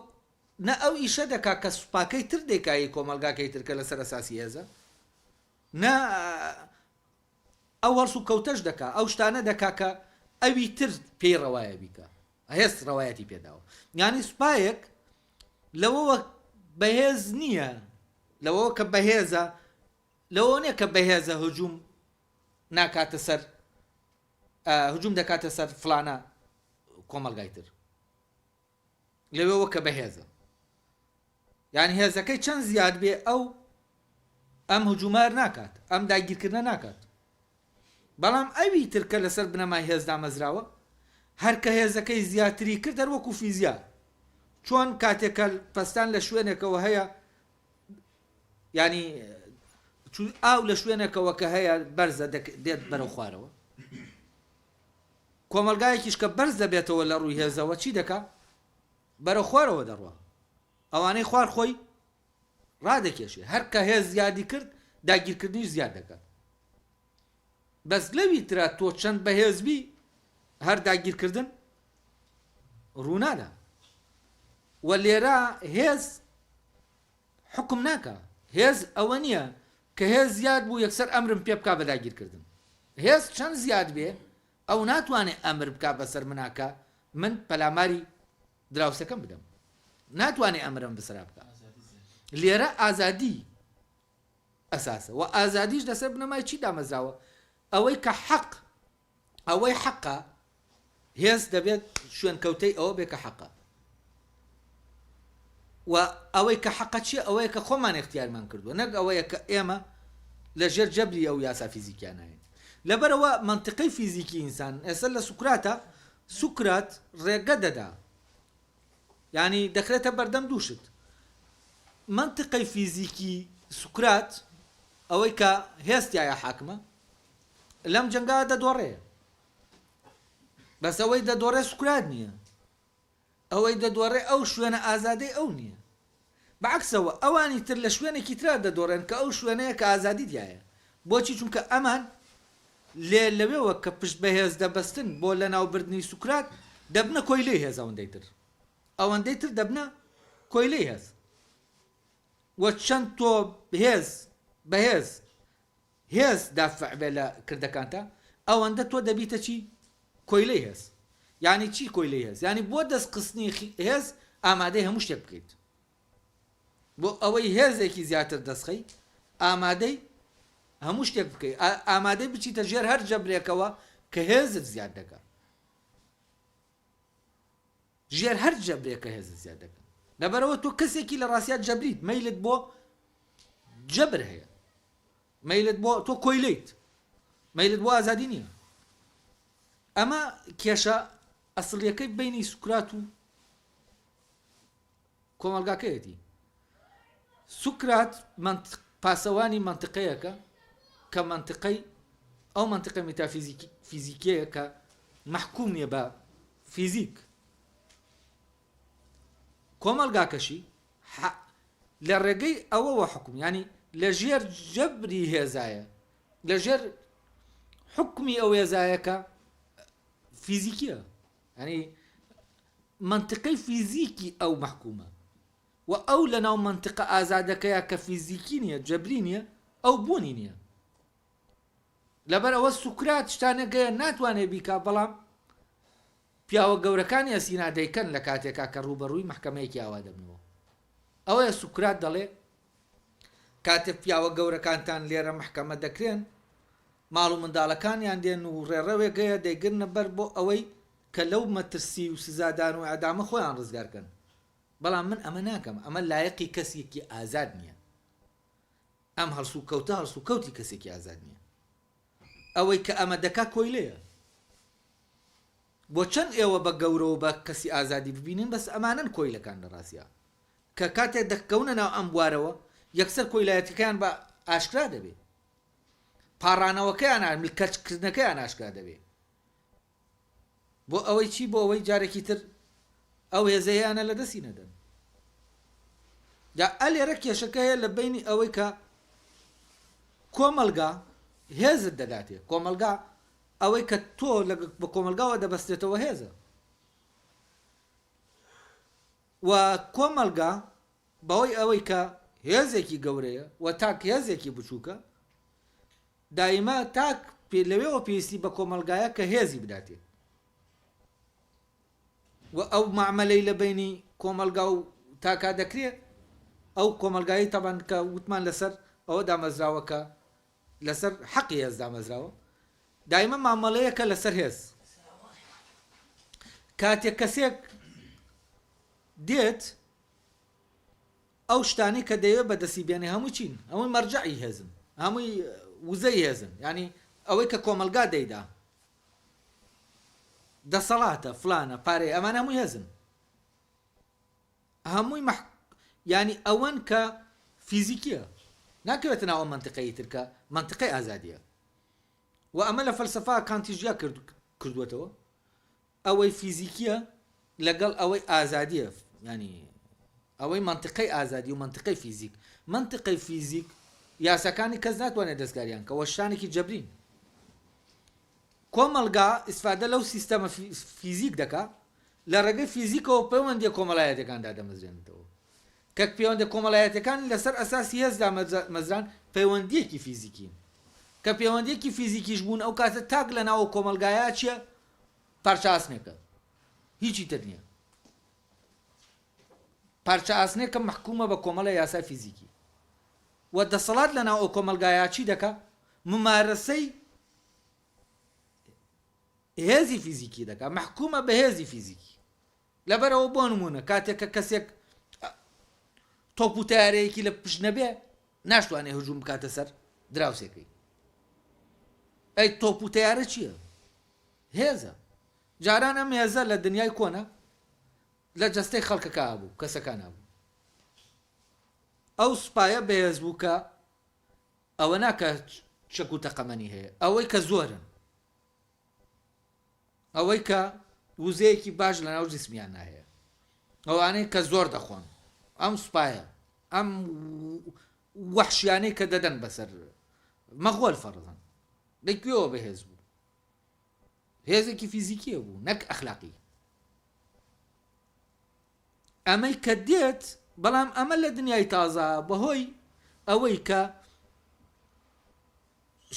نە ئەو ئیشە دەکا کە سوپاکەی تر دەیکا ی کۆمەڵگاکەی تر کە لەسەر ئەساسی هێزە، نە ئەو هەڵس و کەوتەش دەکا، ئەو شتانە دەکا کە ئەوی تر پێی ڕەوایە بیکا، هێز ڕەوایەتی پێ داوە. یانی سوپایەک لەوەوە بەهێز نییە لەوەوە کە بەهێزە لەوەوە نیە کە بەهێزە هجوم ناکاتە سەر هجوم دەکاتە سەر فلانە کۆمەڵگای تر لەوێوە کە بەهێزە یعنی هێزەکەی چەند زیاد بێ ئەو ئەم هجومار ناکات ئەم داگیرکردە ناکات بەڵام ئەوی تر کە لەسەر بنەمای هێز دامەزراوە هەر کە هێزەکەی زیاتری کرد هەر وەکو فیزیا چۆن کاتێک کە پەستان لە شوێنێکەوە هەیە ینی ئاو لە شوێنێکەوە کە هەیە بەرزە دێت بەرەو خوارەوە کۆمەلگایەکیش کە بەرز دەبێتەوە لە ڕووی هێزەوە چی دەکا بەرەو خوارەوە دەڕوا ئەوانەی خوار خۆی ڕادەکێشێ هەر کە هێز زیادی کرد داگیرکردنیش زیاد دەکات بەس لەوی ترا تۆ چەند بەهێز بی هەر داگیرکردن ڕوونادا و لێرە هێز حکم ناکە هێز ئەوە نییە کە هێز زیاد بوو یەکسەر ئەمرم پێ بک بە داگیرکردن هێز چەند زیاد بێ ئەو ناتوانێت ئەمر بک بەسەر مناکە من پەلاماری دراوسێکەم بدەم ناتوانێ ئەمرم بەسەرا بکا لێرە ئازادی ئەساسە و ئازادیش لەسەر بنەمای چی دامەزراوە ئەوەی کە حەق ئەوەی حەقە هێز دەبێت شوێنکەوتەی ئەوە بێ کە حەقە و ئەوەی کە حەقە چیە ئەوەیە کە خۆمان اختیارمان کردووە نەک ئەوەیە کە ئێمە لە ژێر جەبری ئەو یاسا فیزیکیانایە لەبەرەوە منطقەی فیزیکی ئینسان ئێستا لە سوکراتە سوکرات ڕێگە دەدا یانی دەخرێتە بەردەم دوو شت مەنتقەی فیزیکی سوکرات ئەوەی کە هێز تیایا حاکمە لەم جەنگا دەدۆڕێ بەس ئەوەی دەدۆڕێ سوکرات نییە ئەوەی دەدۆڕێ ئەو شوێنە ئازادەی ئەو نییە بەعەکسەوە ئەوانی تر لە شوێنێکی ترا دەدۆڕێن کە ئەو شوێنەیە کە ئازادی تیایە. بۆچی؟ چونکە ئەمان لێ لەوێوە کە پشت بە هێز دەبەستن بۆ لەناوبردنی سوکرات دەبنە کۆیلەی هێز ئەوەندەی تر ئەوەندەی تر دەبنە کۆیلەی هێز و چەند تۆ هێز بەهێز هێز دافع بێ لە کردەکانتا ئەوەندە تۆ دەبیتە چی؟ کۆیلەی هێز. یانی چی کۆیلەی هێز؟ یانی بۆ دەست خستنی هێز ئامادەی هەموو شتێک بکەیت. بۆ ئەوەی هێزێکی زیاتر دەست خەی ئامادەی هەموو شتێک بکەیت ئامادەی بچیتە ژێر هەر جەبرێکەوە کە هێزت زیاد دەکا. ژێر هەر جەبرێک کە هێزت زیاد دەکا. لەبەرئەوە تۆ کەسێکی لە ڕاستیا جەبریت مەیلت بۆ جەبر هەیە. مەیلت بۆ تۆ کۆیلەیت مەیلت بۆ ئازادی نییە ئەمە کێشە ئەسڵیەکەی بینی سوکرات و کۆمەلگاکەیەتی سوکرات پاسەوانی منطقەیەکە کە منطقەی ئەو منطقە میتافیزیکی فیزیکیەیە کە محکوم نییە بە فیزیک کۆمەڵگاکەشی لە ڕێگەی ئەوەوە حوکم یانی لە ژێر جەبری هێزایە لە ژێر حکومی ئەو هێزایە کە فیزیکیە ینی منطقەی فیزیکی ئەو محکومە و ئەو لە ناو منطقە ئازادەکەیە کە فیزیکی نییە جەبری نییە ئەو بوونی نییە لەبەر ئەوە سوکرات شتانێکەیە ناتوانێت بیکا بەڵام پیاوە گەورەکانی ئەسینا دەیکەن لە کاتێکا کە ڕووبەڕووی مەحکەمەیەکی ئاوا دەبنەوە. ئەوەیە سوکرات دەڵێ، کاتێک پیاوە گەورەکانتان لێرە مەحکەمە دەکرێن، ماڵ و منداڵەکانیان دێن و ڕێڕەوێک هەیە دەیگرنە بەر بۆ ئەوەی کە لەو مەترسی و سزادان و ئیعدامە خۆیان ڕزگار کەن. بەڵام من ئەمە ناکەم، ئەمە لایەقی کەسێکی ئازاد نییە. ئەم هەڵسوکەوتە هەڵسوکەوتی کەسێکی ئازاد نییە. ئەوەی کە ئەمە دەکا کۆیلەیە. بۆ چەند ئێوە بە گەورە و بە کەسی ئازادی ببینن بەس ئەمانەن کۆیلەکان لە ڕاستیا کە کاتێک دەکەونە ناو ئەم بوارەوە یەکسەر کۆیلایەتیەکەیان بە ئاشکرا دەبێ پاڕانەوەکەیان ملکەچکردنەکەیان ئاشکرا دەبێ بۆ ئەوەی چی بۆ ئەوەی جارێکی تر ئەو هێزەیانە لە دەستی نەدەن جا ئەلێرە کێشەکە هەیە لە بینی ئەوەی کە کۆمەلگا هێزت دەداتێ کۆمەلگا ئەوەی کە تۆ لە بە کۆمەلگاوە دەبەستێتەوە هێزە و کۆمەلگا بەهۆی ئەوەی کە هێزێکی گەورەیە و تاک هێزێکی بچووکە دایما تاک لەوێوە پێویستی بە کۆمەلگایە کە هێزی بداتێ و ئەو مەعمەلەی لە بەینی کۆمەڵگا و تاکا دەکرێ. ئەو کۆمەڵگایەی تەبعەن کە وتمان لەسەر ئەوە دامەزراوە کە لەسەر حەقی هێز دامەزراوە دایمە مامەڵەیەکە لەسەر هێز کاتێک کەسێک دێت ئەو شتانەی کە دەیەوێت بەدەستی بێنێ هەمووی چین؟ هەمووی مەرجەعی هێزن، هەمووی وزەی هێزن، یانی ئەوەی کە کۆمەڵگا دەیدا دەسەڵاتە، فلانە، پارەیە، ئەمانە هەمووی هێزن. هەمووی مەح یانی ئەوەن کە فیزیکیە، ناکەوێتە ناو ئەو مەنتیقەی تر کە مەنتیقەی ئازادیە. و ئەمە لە فەلسەفە کانتیش جیا کردووەتەوە. ئەوەی فیزیکیە لەگەڵ ئەوەی ئازادیە یانی ئەوەی مەنتقەی ئازادی و مەنتقەی فیزیک مەنتقەی فیزیک یاساکانی کەس ناتوانێت دەستکاریان کە وە شتانێکی جەبرین کۆمەڵگا ئیسفادە لەو سیستەمە فیزیک دەکا لە ڕێگەی فیزیکەوە پەیوەندیە کۆمەڵایەتەکان دادەمەزرێنێتەوە کە پەیوەندە کۆمەڵایەتەکان لەسەر ئەساسی هێز دامەزران پەیوەندیەکی فیزیکین کە پەیوەندیەکی فیزیکیش بوون ئەو کاتە تاک لە ناو کۆمەڵگایە چیە پارچە ئاسنێکە هیچی تر نییە پارچە ئاسنێکە مەحکومە بە کۆمەڵە یاسای فیزیکی و دەسەڵات لە ناو ئەو کۆمەلگایە چی دەکا ممارەسەی هێزی فیزیکی دەکا مەحکومە بە هێزی فیزیکی لەبەرەوە بۆ نمونە کاتێک کە کەسێک تۆپ و تارەیەکی لە پشت نەبێ ناشتوانێ هجوم بکاتە سەر دراوسێکەی ئەی تۆپ و تەیارە چییە؟ هێزە. جاران ئەم هێزە لە دنیای کۆنا لە جەستەی خەڵکەکە هەبوو، کەسەکان هەبوو. ئەو سوپایە بەهێز بوو کە ئەوە نا کە چەک و تەقەمەنی هەیە، ئەوەی کە زۆرن، ئەوەی کە وزەیەکی باش لەناو جسمیاندا هەیە، ئەوانەی کە زۆر دەخۆن، ئەم سوپایە، ئەم وەحشیانەی کە دەدەن بەسەر مەغۆل فەرزەن لە کوێوە بەهێز بوو؟ هێزێکی فیزیکیە بوو نەک ئەخلاقی. ئەمەی کە دێت بەڵام ئەمە لە دنیای تازە بەهۆی ئەوەی کە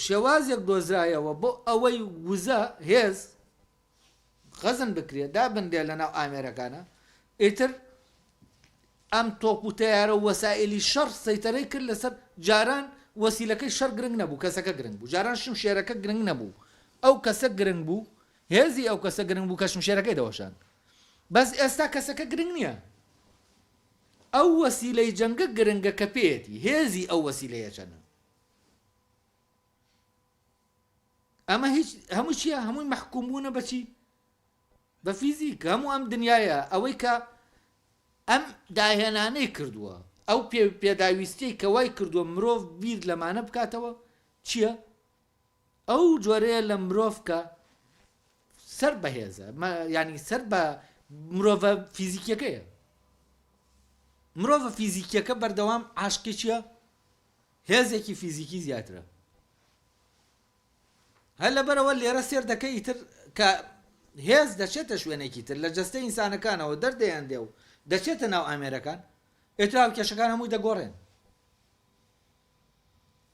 شێوازێک دۆزرایەوە بۆ ئەوەی وزە هێز خەزن بکرێت دابنرێت لەناو ئامێرەکانە ئیتر ئەم تۆپ و تەیارە و وەسائیلی شەڕ سەیتەرەی کرد لەسەر جاران وەسیلەکەی شەڕ گرنگ نەبوو کەسەکە گرنگ بوو جاران شمشێرەکە گرنگ نەبوو ئەو کەسە گرنگ بوو هێزی ئەو کەسە گرنگ بوو کە شمشێرەکەی دەوەشان بەس ئێستا کەسەکە گرنگ نییە ئەو وەسیلەی جەنگە گرنگە کە پێیەتی هێزی ئەو وەسیلەیە چەنە ئەمە هیچ هەموو چییە هەمووی مەحکوم بوونە بەچی بە فیزیک هەموو ئەم دنیایە ئەوەی کە ئەم داهێنانەی کردووە ئەو پێداویستیەی کە وای کردووە مرۆڤ بیر لەمانە بکاتەوە چییە؟ ئەو جۆرەیە لە مرۆڤ کە سەر بەهێزە ینی سەر بە مرۆڤە فیزیکیەکەیە مرۆڤە فیزیکیەکە بەردەوام عاشقی چییە؟ هێزێکی فیزیکی زیاترە هەر لەبەرئەوە لێرە سێر دەکەی ئیتر کە هێز دەچێتە شوێنێکی تر لە جەستەی ئینسانەکانەوە دەردەیاندێ و دەچێتە ناو ئامێرەکان ئیتر هاوکێشەکان هەمووی دەگۆڕێن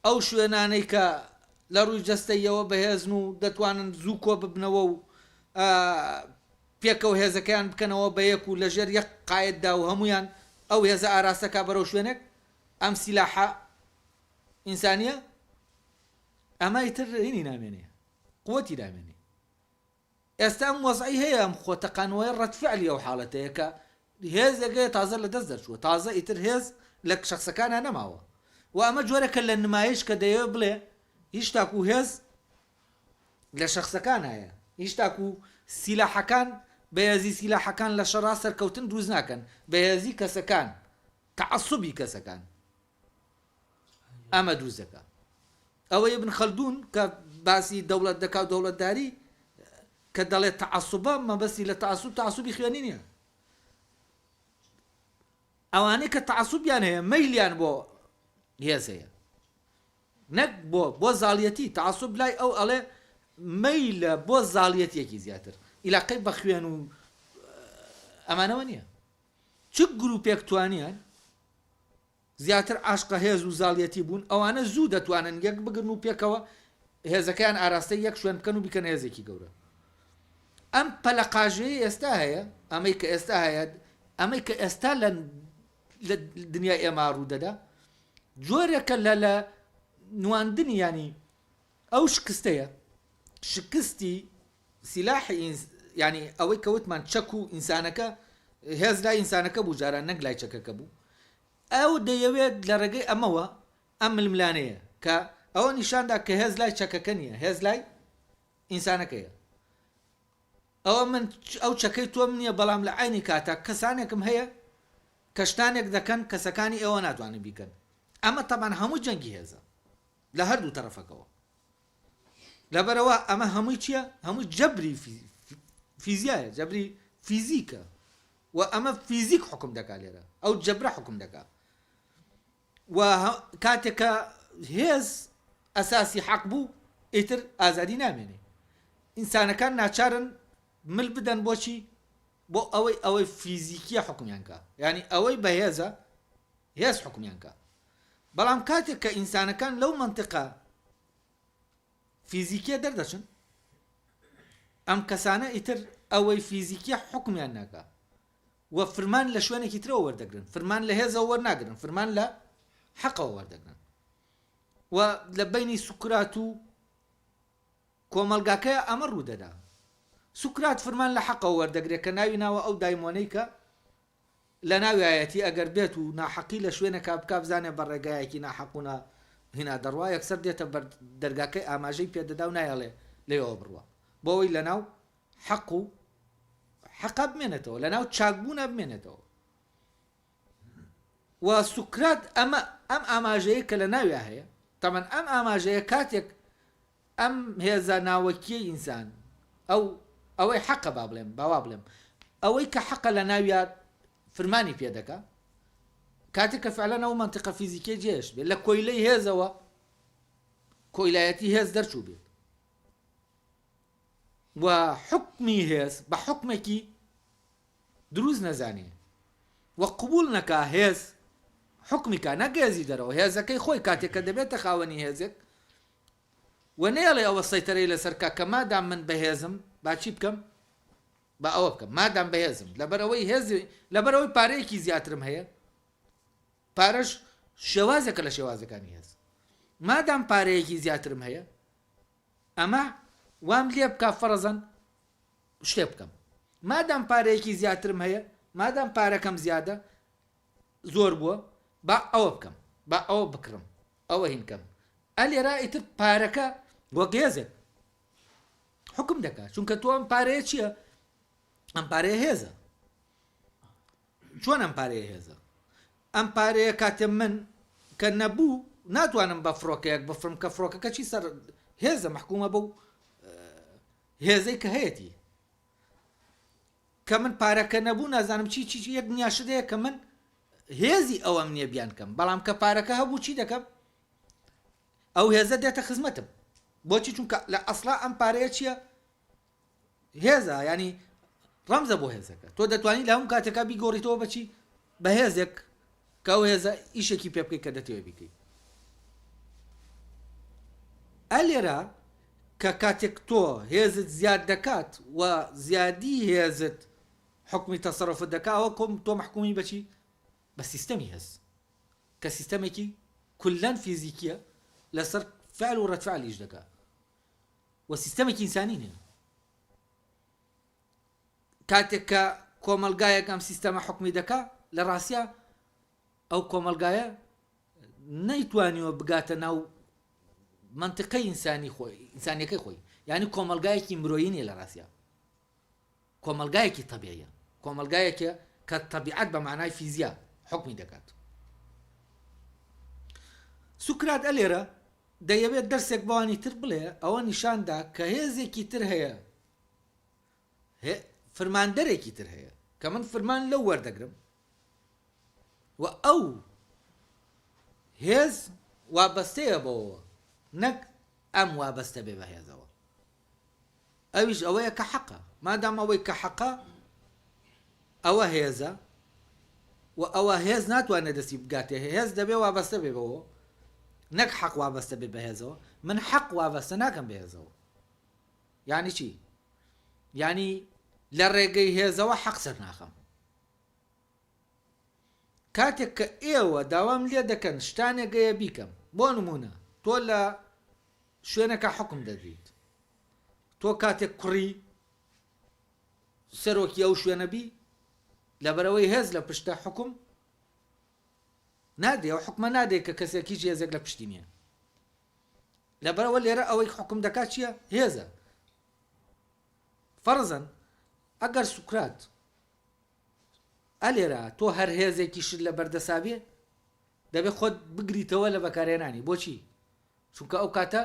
ئەو شوێنانەی کە لە ڕووی جەستەیەوە بەهێزن و دەتوانن زوو کۆ ببنەوە و پێکەوە هێزەکەیان بکەنەوە بە یەک و لەژێر یەک قایددا و هەمویان ئەو هێزە ئاراستەکە بەرەو شوێنێک ئەم سیلاحە ئینسانیە ئەمە ئیتر هینی نامێنێ قوتی نامێنێ ئێستا ئەم وەزعی هەیە ئەم خۆ تەقانەوەی ڕەت فعلی ئەو حاڵەتەیە کە هێزێک هەیە تازە لە دەست دەرچووە تازە ئیتر هێز لە شخصەکانە نەماوە و ئەمە جۆرەکە لە نمایش کە دەیەوێت بڵێ هیچ تاکو هێز لە شخصەکان هەیە هیچ تاکو سیلاحەکان بەهێزی سیلاحەکان لە شەڕا سەرکەوتن دروست ناکەن بەهێزی کەسەکان تەعەسوبی کەسەکان ئەمە دروست دەکا ئەوە ابن خەلدون کە باسی دەوڵەت دەکا و دەوڵەتداری کە دەڵێت تەعەسوبە مەبەستی لە تەعەسوب تەعەسوبی خوێنی نییە ئەوانەی کە تەعەسوبیان هەیە مەیلیان بۆ هێز هەیە نەک بۆ بۆ زاڵیەتی تەعەسوب لای ئەو ئەڵێ مەیلە بۆ زاڵیەتیەکی زیاتر ئیلاقەی بە خوێن و ئەمانەوە نییە چ گروپێک توانیان زیاتر عاشقە هێز و زاڵیەتی بوون، ئەوانە زوو دەتوانن یەک بگرن و پێکەوە هێزەکەیان ئاراستەی یەک شوێن بکەن و بیکەنە هێزێکی گەورە. ئەم پەلەقاژەیەی ئێستا هەیە، ئەمەی کە ئێستا هەیە، ئەمەی کە ئێستا لە لە دنیای ئێمە ڕوودەدا جۆرێکە لە لە نواندنی ینی ئەو شکستەیە شکستی سیلاحی ینی ئەوەی کەوتمان چەک و ئینسانەکە هێز لای ئینسانەکە بوو جاران نەک لای چەکەکە بوو ئەو دەیەوێت لە ڕێگەی ئەمەوە ئەم ململانێیە کە ئەوە نیشاندا کە هێز لای چەکەکە نییە هێز لای ئینسانەکەیە ئەوە من ئەو چەکەی تۆم نییە بەڵام لە عەینی کاتا کەسانێکم هەیە کە شتانێک دەکەن کەسەکانی ئێوە ناتوانن بیکەن ئەمە تەبعەن هەموو جەنگی هێزە لە هەردوو تەرەفەکەوە لەبەرەوە ئەمە هەمووی چییە هەمووی جەبری فیزیایە جەبری فیزیکە و ئەمە فیزیک حکم دەکات لێرە ئەو جەبرە حکم دەکات و کاتێک کە هێز ئەساسی حەق بوو ئیتر ئازادی نامێنێ ئینسانەکان ناچارن مل بدەن بۆچی بۆ ئەوەی ئەوەی فیزیکیە حکومیان کە ینی ئەوەی بەهێزە هێز حکومیان کە بەڵام کاتێک کە ئینسانەکان لەو منطقە فیزیکیە دەردەچن ئەم کەسانە ئیتر ئەوەی فیزیکیە حکومیان ناکە و فرمان لە شوێنێکی ترەوە وەردەگرن، فرمان لە هێزەوە وەرناگرن، فرمان لە حەقەوە وەردەگرن. و لە بەینی سوکرات و کۆمەڵگاکەیا ئەمە ڕوودەدا. سوکرات فرمان لە حەقەوە وەردەگرێت کە ناوی ناوە ئەو دایمۆنەی کە لە ناویایەتی ئەگەر بێت و ناحەقی لە شوێنێکا بکا بزانێ بە ڕێگایەکی ناحەق و نا هینا دەڕوا یەکسەر دێتە بەر دەرگاکەی ئاماژەی پێدەدا و نایەڵێ لێیەوە بڕوا بۆ ئەوەی لەناو حەق و حەقا بمێنێتەوە لەناو چاکبوونا بمێنێتەوە و سوکرات ئەمە ئەم ئاماژەیە کە لە ناویا هەیە تەمەن ئەم ئاماژەیە کاتێک ئەم هێزە ناوەکیەی ئینسان ئەو ئەوەی حەقە با بڵێم باوا بڵێم ئەوەی کە حەقە لە ناویا فرمانی پێ دەکا کاتێک کە فعلەن ئەو مەنتیقە فیزیکیە جێش بێت لە کۆیلەی هێزەوە کۆیلایەتی هێز دەرچوو بێت و حوکمی هێز بە حوکمێکی دروست نەزانێ و قبوڵ نەکا هێز حوکمی کا نەک هێزی دەرەوە هێزەکەی خۆی کاتێک کە دەبێتە خاوەنی هێزێک و نەیەڵێ ئەوە سەیتەرەی لەسەر کا کە مادام من بەهێزم با چی بکەم با ئەوە بکەم مادام بەهێزم لەبەرئەوەی هێز لەبەرئەوەی پارەیەکی زیاترم هەیە پارەش شێوازێکە لە شێوازەکانی هێز مادام پارەیەکی زیاترم هەیە ئەمە وام لێ بکا فەڕزەن شتێ بکەم مادام پارەیەکی زیاترم هەیە مادام پارەکەم زیادە زۆر بووە با ئەوە بکەم با ئەوە بکڕم ئەوە هینکەم ئەلێرا ئیتر پارەکە وەک هێزێک حکم دەکات چونکە تۆ ئەم پارەیە چییە ئەم پارەیە هێزە چۆن ئەم پارەیە هێزە؟ ئەم پارەیە کاتێ من کە نەبوو ناتوانم بە فڕۆکەیەک بفڕم کە فڕۆکەکە چی سەر هێزە مەحکومە بەو هێزەی کە هەیەتی کە من پارەکە نەبوو نازانم چی چی یەک نیاشدەیە کە من هێزی ئەوەم نییە بیان کەم بەڵام کە پارەکە هەبوو چی دەکەم ئەو هێزە دێتە خزمەتم بۆچی چونکە لە ئەسڵا ئەم پارەیە چییە هێزە یانی ڕەمزە بۆ هێزەکە تۆ دەتوانی لە هەموو کاتێکا بیگۆڕیتەوە بەچی بە هێزێک کە ئەو هێزە ئیشێکی پێ بکەیت کە دەتەوێت بیکەیت ئەلێرە کە کاتێک تۆ هێزت زیاد دەکات و زیادی هێزت حکمی تەسەرفت دەکا ئەوە کۆم تۆ محکومی بەچی بە سیستەمی هێز کە سیستەمێکی کولەن فیزیکیە لەسەر فعل و ڕەد فعل ئیش دەکا و سیستەمێکی ئینسانی نیە کاتێک کە کۆمەلگایەک ئەم سیستەمە حکومی دەکا لە ڕاستە ئەو کۆمەلگایە نەیتوانیوە بگاتە ناو منطقەی ئینسانی خۆی ئینسانیەکەی خۆی یعنی کۆمەلگایەکی مرۆیی نیە لە ڕاستە کۆمەلگایەکی طبیعیە کۆمەلگایەکە کە طبیعەت بە معنای فیزیا حکمی دەکات سوکرات ئەلێرە دەیەوێت دەرسێک بەوانی تر بڵێ، ئەوە نیشان دا کە هێزێکی تر هەیە، فرماندەرێکی تر هەیە کە من فرمان لەو وەردەگرم و ئەو هێز وابەستەیە بەوەوە نەک ئەم وابەستە بێ بە هێزەوە. ئەویش ئەوەیە کە حەقە. مادام ئەوەی کە حەقە ئەوە هێزە و ئەوە هێز ناتوانێت دەستی بگاتێ هێز دەبێ وابەستە بێ بەوە نەک حەق وابەستە بێ بە هێزەوە من حەق وابەستە ناکەم بە هێزەوە یعنی چی یعنی لە ڕێگەی هێزەوە حەق سەر ناخەم. کاتێک کە ئێوە داوام لێ دەکەن شتانێک گەیە بیکەم، بۆ نموونە تۆ لە شوێنەکە حوکم دەدریت، تۆ کاتێک کوڕی سەرۆکی ئەو شوێنە بی، لەبەرئەوەی هێز لە پشتە حوکم نادرێ، ئەو حوکمە نادرێ کە کەسێک هیچ هێزێک لە پشتی نییە. لەبەرئەوە لێرە ئەوەی حوکم دەکات چییە؟ هێزە. فەرزەن ئەگەر سوکرات ئەلێرە تۆ هەر هێزێکیشت لە بەردەسا بێ دەبێ خۆت بگریتەوە لە بەکارهێنانی بۆچی؟ چونکە ئەو کاتە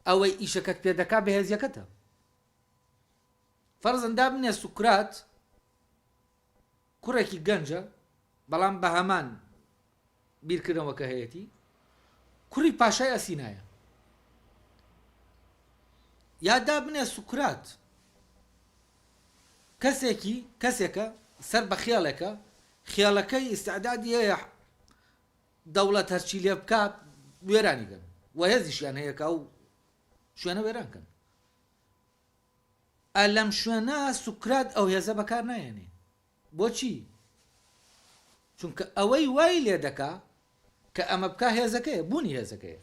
ئەوەی ئیشەکەت پێ دەکا بەهێزیەکەتە فەرزن دابنێ سوکرات کوڕێکی گەنجە بەڵام بە هەمان بیرکردنەوە کە هەیەتی کوڕی پاشای ئەسینایە یا دابنێ سوکرات کەسێکی کەسێکە سەر بە خێڵێکە خێڵەکەی ئیستعدادی هەیە دەوڵەت هەرچی لێ بکا وێرانی کەن و هێزیشیان هەیە کە ئەو شوێنە وێران کەن ئە لەم شوێنە سوکرات ئەو هێزە بەکار نایەنێ بۆچی چونکە ئەوەی وای لێ دەکا کە ئەمە بکا هێزەکەیە بوونی هێزەکەیە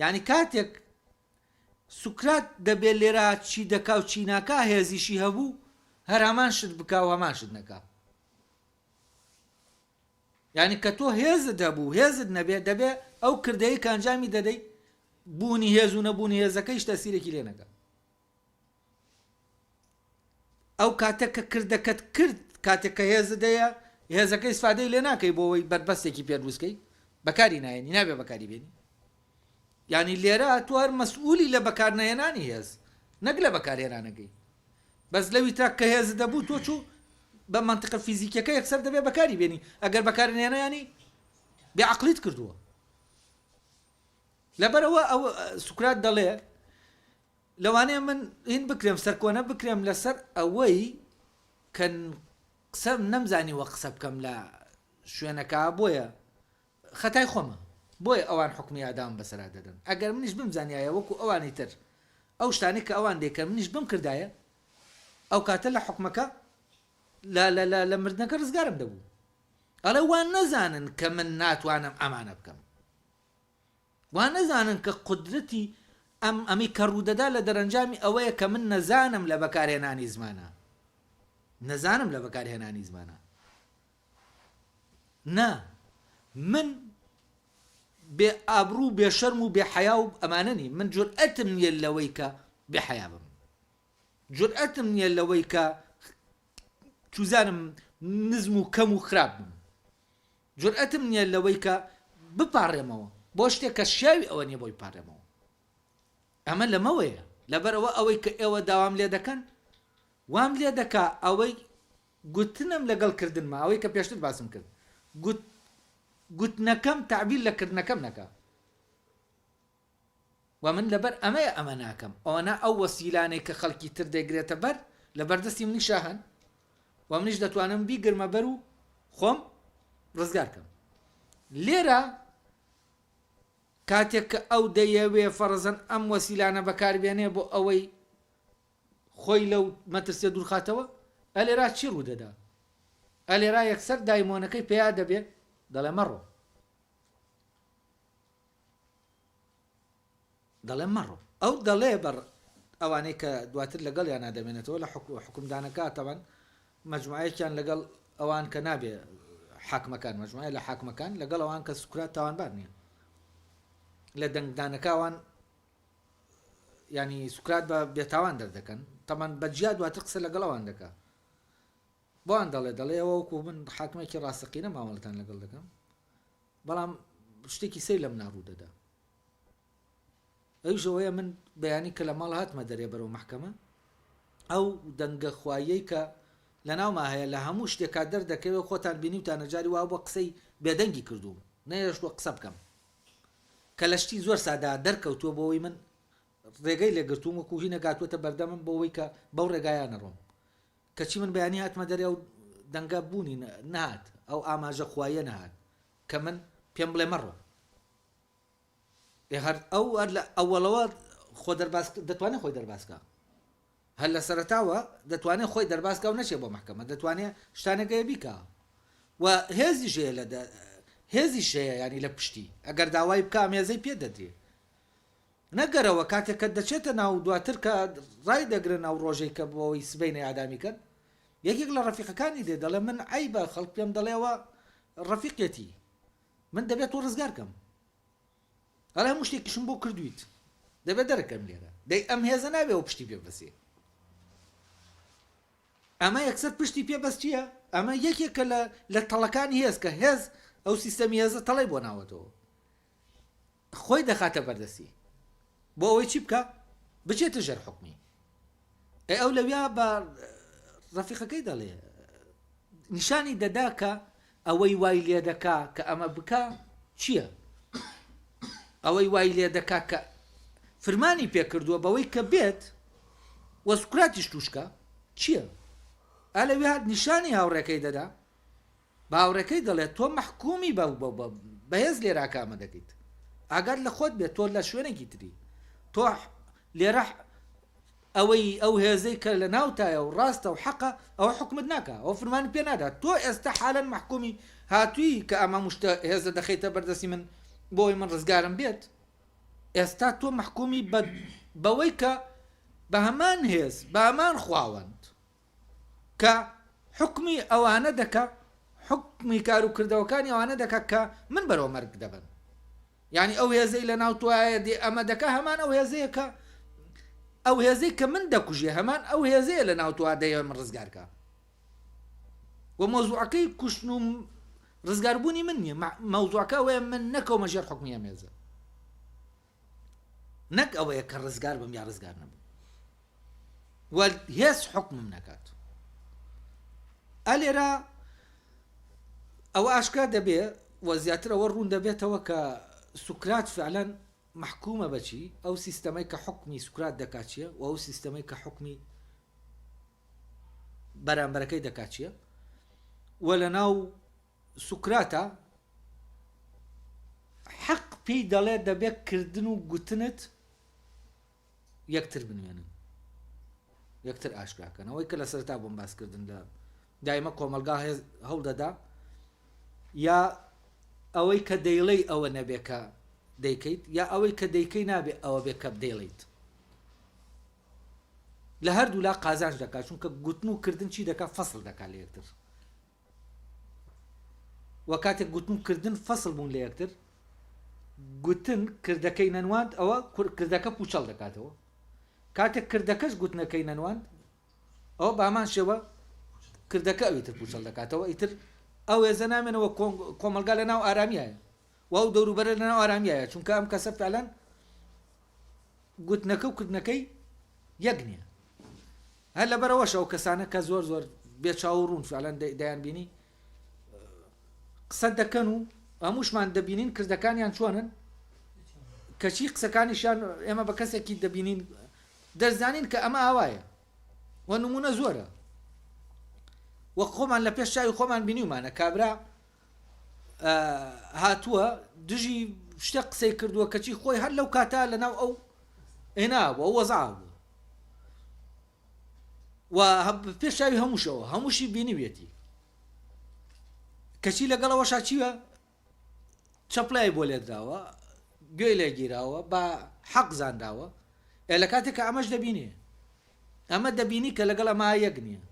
یعنی کاتێک سوکرات دەبێ لێرە چی دەکا و چی ناکا هێزیشی هەبوو هەر هەمان شت بکا و هەمان شت نەکا یعنی کە تۆ هێزت هەبوو هێزت نەبێ دەبێ ئەو کردەی کە ئەنجامی دەدەی بوونی هێز و نەبوونی هێزەکەیش تەسیرێکی لێ نەکا ئەو کاتە کە کردەکەت کرد کاتێک کە هێزت هەیە هێزەکەی ئیسفادەی لێ ناکەی بۆ ئەوەی بەربەستێکی پێ دروستکەی بەکاری نایەنی نابێ بەکاری بێنی یعنی لێرە تۆ هەر مەسئولی لە بەکارنەهێنانی هێز نەک لە بەکارهێنانەکەی بەس لەوی ترا کە هێزت دەبوو تۆ چوو بە مەنتقە فیزیکیەکە یەکسەر دەبێ بەکاری بێنی ئەگەر بەکارنێنە ینی بێ عەقڵیت کردووە لەبەرئەوە ئەو سوکرات دەڵێ لەوانەیە من هین بکرێم سەرکۆنە بکرێم لەسەر ئەوەی کە قسە نەمزانیوە قسە بکەم لە شوێنەکە بۆیە خەتای خۆمە بۆیە ئەوان حوکمی ئیعدامم بەسەرا دەدەن ئەگەر منیش بمزانیایە وەکو ئەوانی تر ئەو شتانەی کە ئەوان دەیکەن منیش بمکردایە ئەو کاتە لە حوکمەکە لە لە لە لە مردنەکە ڕزگارم دەبوو ئەڵێ وا نەزانن کە من ناتوانم ئەمانە بکەم وا نەزانن کە قودرەتی ئەم ئەمەی کە ڕوودەدا لە دەرەنجامی ئەوەیە کە من نەزانم لە بەکارهێنانی زمانە نەزانم لە بەکارهێنانی زمانە نا من بێ ئابڕوو بێ شەرم و بێ حەیا و ئەمانە نیم من جورئەتم نییە لەوەی کە بێ حەیا بم جورئەتم نییە لەوەی کە چوزانم نزم و کەم و خراپ بم جورئەتم نییە لەوەی کە بپاڕێمەوە بۆ شتێک کە شیاوی ئەوە نییە بۆی بپاڕێمەوە ئەمە لەمەوەیە لەبەرئەوە ئەوەی کە ئێوە داوام لێ دەکەن وام لێ دەکا ئەوەی گوتنم لەگەڵ کردنما ئەوەی کە پێشتر باسم کرد گوت گوتنەکەم تەعبیر لە کردنەکەم نەکا و من لەبەر ئەمەیە ئەمە ناکەم ئەوەنا ئەو وەسیلانەی کە خەڵکی تر دەیگرێتە بەر لە بەردەستی منیشا هەن و منیش دەتوانم بیگرمە بەر و خۆم ڕزگار کەم لێرە کاتێک کە ئەو دەیەوێ فەڕزەن ئەم وەسیلانە بەکاربێنێ بۆ ئەوەی خۆی لەو مەترسیە دوورخاتەوە؟ ئەلێرا چی ڕوودەدا؟ ئەلێرا یەکسەر دایمۆنەکەی پەیا دەبێ دەڵێ مەڕۆ. دەڵێ مەڕۆ. ئەو دەڵێ بە ئەوانەی کە دواتر لەگەڵیانا دەمێنێتەوە لە حوکمدانەکە تەبعەن مەجموعەیەکیان لەگەڵ ئەوان کە نابێ حاکمەکان مەجموعەیە لە حاکمەکان لەگەڵ ئەوان کە سوکرات تاوانبار نییە لە دەنگدانەکە ئەوان ینی سوکرات بە بێتاوان دەردەکەن تەمان بە جیا دواتر قسە لەگەڵ ئەوان دەکا بۆیان دەڵێ دەڵێ ئەوە وەکو من حاکمێکی ڕاستەقینە مامەڵەتان لەگەڵ دەکەم بەڵام شتێکی سەیر لە منا ڕوو دەدا ئەویش ئەوەیە من بەیانی کە لە ماڵ هاتمە دەرێ بەرەو مەحکەمە ئەو دەنگە خواییەی کە لە ناوما هەیە لە هەموو شتێکا دەردەکەوێ خۆتان بینیوتانە جاری وا بووە قسەی بێدەنگی کردووم نەیەشتووە قسە بکەم کە لە شتی زۆر سادە دەرکەوتووە بۆ ئەوەی من ڕێگەی لێگرتووم وەکو هی نەگاتووەتە بەردەمم بۆ ئەوەی کە بەو ڕێگایە نەڕۆم کەچی من بەیانی هاتمە دەرێ ئەو دەنگە بوونی نەهات ئەو ئاماژە خواییە نەهات کە من پێم بڵێ مەڕۆ ئێ هەر ئەو هەر لە ئەوەڵەوە خۆ دەرباز دەتوانێت خۆی دەربازکە هەر لە سەرەتاوە دەتوانێت خۆی دەربازکە و نەچێ بۆ مەحکەمە دەتوانێت شتانەکەی بیکە. و هێزیش هەیە لە هێزیش هەیە یانی لە پشتی ئەگەر داوای بکا ئەم هێزەی پێ دەدرێ. نەگەرەوە کاتێک کە دەچێتە ناو دواتر کە ڕای دەگرن ئەو ڕۆژەی کە بۆ ئەوەی سبەینێ ئیعدامی کەن یەکێک لە ڕەفیقەکانی دێ دەڵێ من عەیبە خەڵک پێم دەڵێ ئەوە ڕەفیقێتی من دەبێت تۆ ڕزگار کەم ئەڵێ هەموو شتێکیشم بۆ کردویت دەبێت دەرەکەم لێرە دەی ئەم هێزە نابێ ئەو پشتی پێ بەسێ ئەمە یەکسەر پشتی پێ بەس چییە؟ ئەمە یەکێکە لە لە تەڵەکانی هێز کە هێز ئەو سیستەمی هێزە تەڵەی بۆ ناوەتەوە خۆی دەخاتە بەردەستی بۆ ئەوەی چی بکە بچێتە ژێر حکومی ئەی ئەو لەویا بە ڕەفیقەکەی دەڵێ نیشانی دەدا کە ئەوەی وای لێ دەکا کە ئەمە بکا چییە؟ ئەوەی وای لێ دەکا کە فرمانی پێکردووە بەوەی کە بێت و سوکراتیش توشکە چییە؟ ئا لەوێ هات نیشانی هاوڕێکەی دەدا بە هاوڕێکەی دەڵێت تۆ مەحکومی بە بەهێز لێراکە ئەمە دەکەیت ئاگات لە خۆت بێت تۆ لە شوێنێکی تری تۆ لێرە ئەوەی ئەو هێزەی کە لە ناوتایە و ڕاستە و حەقە ئەوە حوکمت ناکا ئەوە فرمانت پێ نادا تۆ ئێستا حالەن مەحکومی هاتووی کە ئەم هەموو شتە هێزە دەخەیتە بەردەستی من بۆ ئەوەی من ڕزگارم بێت ئێستا تۆ مەحکومی بە بەوەی کە بە هەمان هێز بە هەمان خواوەند کە حوکمی ئەوانە دەکا حوکمی کار و کردەوەکانی ئەوانە دەکا کە من بەرەو مەرگ دەبەن یانی ئەو هێزەی لە ناو تۆیە دێ ئەمە دەکا هەمان ئەو هێزەیە کە ئەو هێزەی کە من دەکوژێ هەمان ئەو هێزەیە لە ناو تۆ دەیەوێ من ڕزگار کا و مەوزوعەکەی کوشتن و ڕزگاربوونی من نییە مەوزوعەکە ئەوەیە من نەکەومە ژێر حکومی ئەم هێزە نەک ئەوەیە کە ڕزگار بم یا ڕزگار نەبم و هێز حکمم نەکات ئەلێرە ئەوە ئاشکرا دەبێ و زیاتر ئەوە ڕوون دەبێتەوە کە سوکرات فعلەن مەحکومە بەچی ئەو سیستەمەی کە حکمی سوکرات دەکات چیە و ئەو سیستەمەی کە حکمی بەرامبەرەکەی دەکات چیە و لە ناو سوکراتە حەق پێی دەڵێ دەبێت کردن و گوتنت یەکتر بنوێنن یەکتر ئاشکراکەن ئەوەی کە لە سەرتا بۆم باسکردن لە دایمە کۆمەلگا هەوڵ دەدا یا ئەوەی کە دەیڵێی ئەوە نەبێ کە دەیکەیت یا ئەوەی کە دەیکەی نابێ ئەوە بێ کە دەیڵیت لە هەردوو لا قازانج دەکات چونکە گوتن و کردن چی دەکات فەصل دەکات لە یەکتر و کاتێک گوتن و کردن فەصل بوون لە یەکتر گوتن کردەکەی نەنواند ئەوە کردەکە پوچەڵ دەکاتەوە کاتێک کردەکەش گوتنەکەی نەنواند ئەوە بامان شێوە کردەکە ئەوی تر پوچەڵ دەکاتەوە ئیتر ئەو هێزە نامێنەوە کۆمەلگا لە ناو ئارامیایە و ئەو دەوروبەرە لە ناو ئارامیایە چونکە ئەم کەسە فعلەن گوتنەکە و کردنەکەی یەک نییە هەر لەبەرەوەش ئەو کەسانە کە زۆر زۆر بێچاو و ڕوون فعلەن دەیان بینی قسە دەکەن و هەمووشمان دەبینین کردەکانیان چۆنن کەچی قسەکانیشیان ئێمە بە کەسێکی دەبینین دەزانین کە ئەمە ئاوایە و نمونە زۆرە وەک خۆمان لە پێش چاوی خۆمان بینیومانە کابرا هاتووە دژی شتێک قسەی کردووە کەچی خۆی هەر لەو کاتە لەناو ئەو ئێنا بوو ئەو وەزع بوو و پێش چاوی هەمووشەوە هەمووشی بینیویەتی کەچی لەگەڵەوەشا چیوە چەپلای بۆ لێدراوە گوێی لێگیراوە بە حەق زانراوە ئێ لە کاتێک کە ئەمەش دەبینێ ئەمە دەبینی کە لەگەڵ ئەمە یەک نییە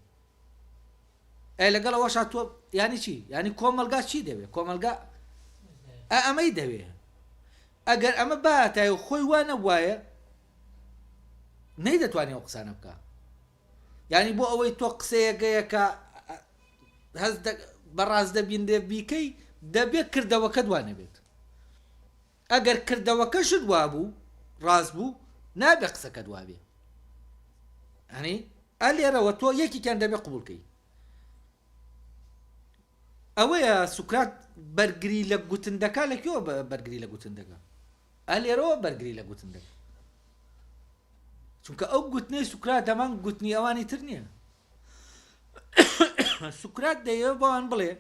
ئەی لەگەڵ ئەوەشا تۆ یانی چی یانی کۆمەلگا چی دەوێ کۆمەلگا ئەمەی دەوێ ئەگەر ئەمە باتای و خۆی وا نەبوایە نەیدەتوانێت ئەو قسانە بکە یعنی بۆ ئەوەی تۆ قسەیەکەیەکە هەست بەڕاست دەبینرێ بیکەی دەبێت کردەوەکە دوانەبێت ئەگەر کردەوەکەشت وابوو ڕاست بوو نابێ قسەکەت وابێ ئەنی ئە لێرەوە تۆ یەکێکیان دەبێ قبوڵکەی ئەوەیە سوکرات بەرگری لە گوتن دەکا لە کوێوە بەرگری لە گوتن دەکا ئە لێرەوە بەرگری لە گوتن دەکا چونکە ئەو گوتنەی سوکرات هەمان گوتنی ئەوانی تر نییە سوکرات دەیەوێ بەوان بڵێ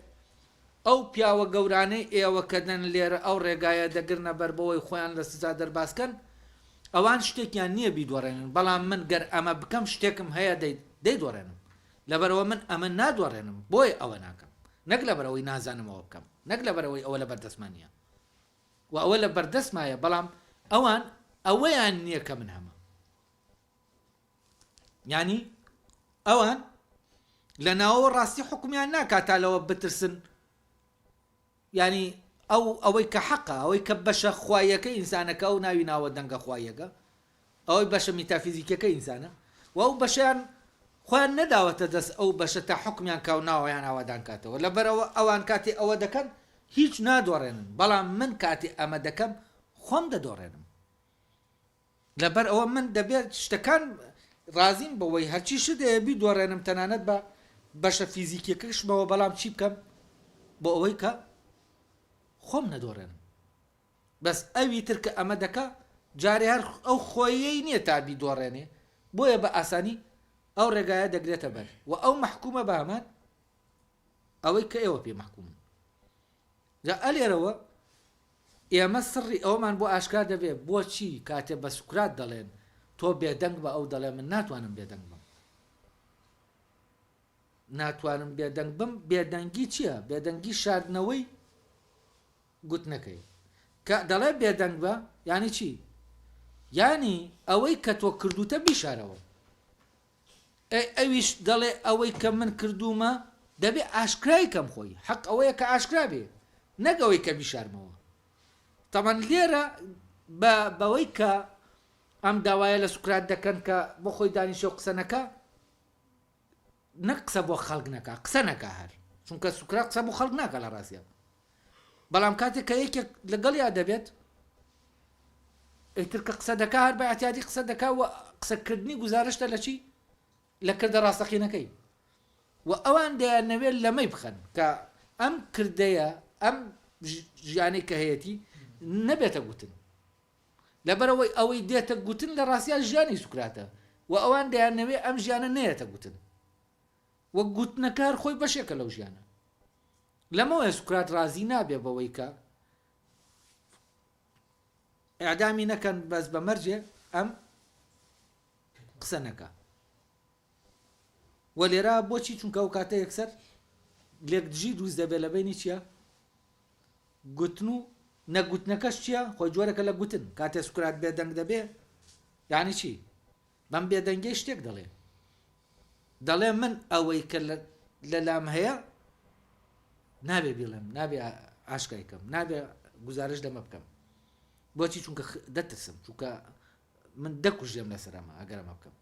ئەو پیاوە گەورانەی ئێوە کە دەن لێرە ئەو ڕێگایە دەگرنە بەر بۆوەی خۆیان لە سزا دەرباز کەن، ئەوان شتێکیان نییە بیدۆڕێنن، بەڵام من گەر ئەمە بکەم شتێکم هەیە دەیدۆڕێنم، لەبەرئەوە من ئەمە نادۆڕێنم، بۆیە ئەوە ناکەم. نەک لەبەرئەوەی نازانم ئەوە بکەم، نەک لەبەرئەوەی ئەوە لەبەردەستما نییە و ئەوە لەبەردەستمایە، بەڵام ئەوان ئەوەیان نییە کە من هەمە. یانی ئەوان لە ناوەوە ڕاستی حکومیان ناکات تا لەوە بترسن یانی ئەو ئەوەی کە حەقە ئەوەی کە بەشە خواییەکەی ئینسانەکە ئەو ناوی ناوە دەنگە خواییەکە ئەوەی بەشە میتافیزیکیەکەی ئینسانە و ئەو بەشەیان خۆیان نەداوەتە دەست ئەو بەشە تا حوکمیان کا و ناوەیان ئاوادان کاتەوە لەبەرئەوە ئەوان کاتێ ئەوە دەکەن هیچ نادۆڕێنن بەڵام من کاتێ ئەمە دەکەم خۆم دەدۆڕێنم لەبەر ئەوە من دەبێت شتەکان ڕازیم بەوەی هەرچی شت هەیە بیدۆڕێنم تەنانەت بە بەشە فیزیکیەکەشمەوە بەڵام چی بکەم بۆ ئەوەی کە خۆم نەدۆڕێنم بەس ئەوی تر کە ئەمە دەکا جارێ هەر ئەو خۆیەی نییە تا بیدۆڕێنێ بۆیە بە ئاسانی ئەو ڕێگایە دەگرێتە بەر و ئەو مەحکومە بە هەمان ئەوەی کە ئێوە پێ مەحکومن جا ئەلێرەوە ئێمە سڕی ئەوەمان بۆ ئاشکار دەبێ بۆچی کاتێ بە سوکرات دەڵێن تۆ بێدەنگ بە ئەو دەڵێ من ناتوانم بێدەنگ بم ناتوانم بێدەنگ بم بێدەنگی چییە؟ بێدەنگی شاردنەوەی گوتنەکەی کە دەڵێ بێدەنگ بە یانی چی؟ یانی ئەوەی کە تۆ کردوتە بیشارەوە ئەی ئەویش دەڵێ ئەوەی کە من کردوومە دەبێ ئاشکرای کەم خۆی حەق ئەوەیە کە ئاشکرا بێ نەک ئەوەی کە بیشارمەوە تەمان لێرە بە بەوەی کە ئەم داوایە لە سوکرات دەکەن کە بۆ خۆی دانیشە و قسە نەکا نەک قسە بۆ خەڵک نەکا قسە نەکا هەر چونکە سوکرات قسە بۆ خەڵک ناکا لە ڕاستیا بەڵام کاتێک کە یەکێک لەگەڵیا دەبێت ئیتر کە قسە دەکا هەر بە ئەتیادی قسە دەکا و قسەکردنی گوزارشتە لە چی لە کردە ڕاستەقینەکەی و ئەوان دەیانەوێت لەمەی بخەن کە ئەم کردەیە ئەم ژیانەی کە هەیەتی نەبێتە گوتن لەبەرئەوەی ئەوەی دێتە گوتن لە ڕاستیا ژیانی سوکراتە و ئەوان دەیانەوێ ئەم ژیانە نەیەتە گوتن و گوتنەکە هەر خۆی بەشێکە لەو ژیانە. لەمەوەیە سوکرات ڕازی نابێ بەوەی کە ئیعدامی نەکەن بەس بە مەرجێ ئەم قسە نەکا. و لێرە بۆچی چونکە ئەو کاتە یەکسەر لێکدژی دروست دەبێت لە بینی چییە؟ گوتن و نەگوتنەکەش چییە؟ خۆی جۆرێکە لە گوتن. کاتێ سوکرات بێدەنگ دەبێ یانی چی؟ بەم بێدەنگیەی شتێک دەڵێ. دەڵێ من ئەوەی کە لە لام هەیە نابێ بیڵێم، نابێ ئاشکرای کەم، نابێ گوزارش لەمە بکەم. بۆچی؟ چونکە دەترسم، چونکە من دەکوژێم لەسەر ئەمە ئەگەر ئەمە بکەم.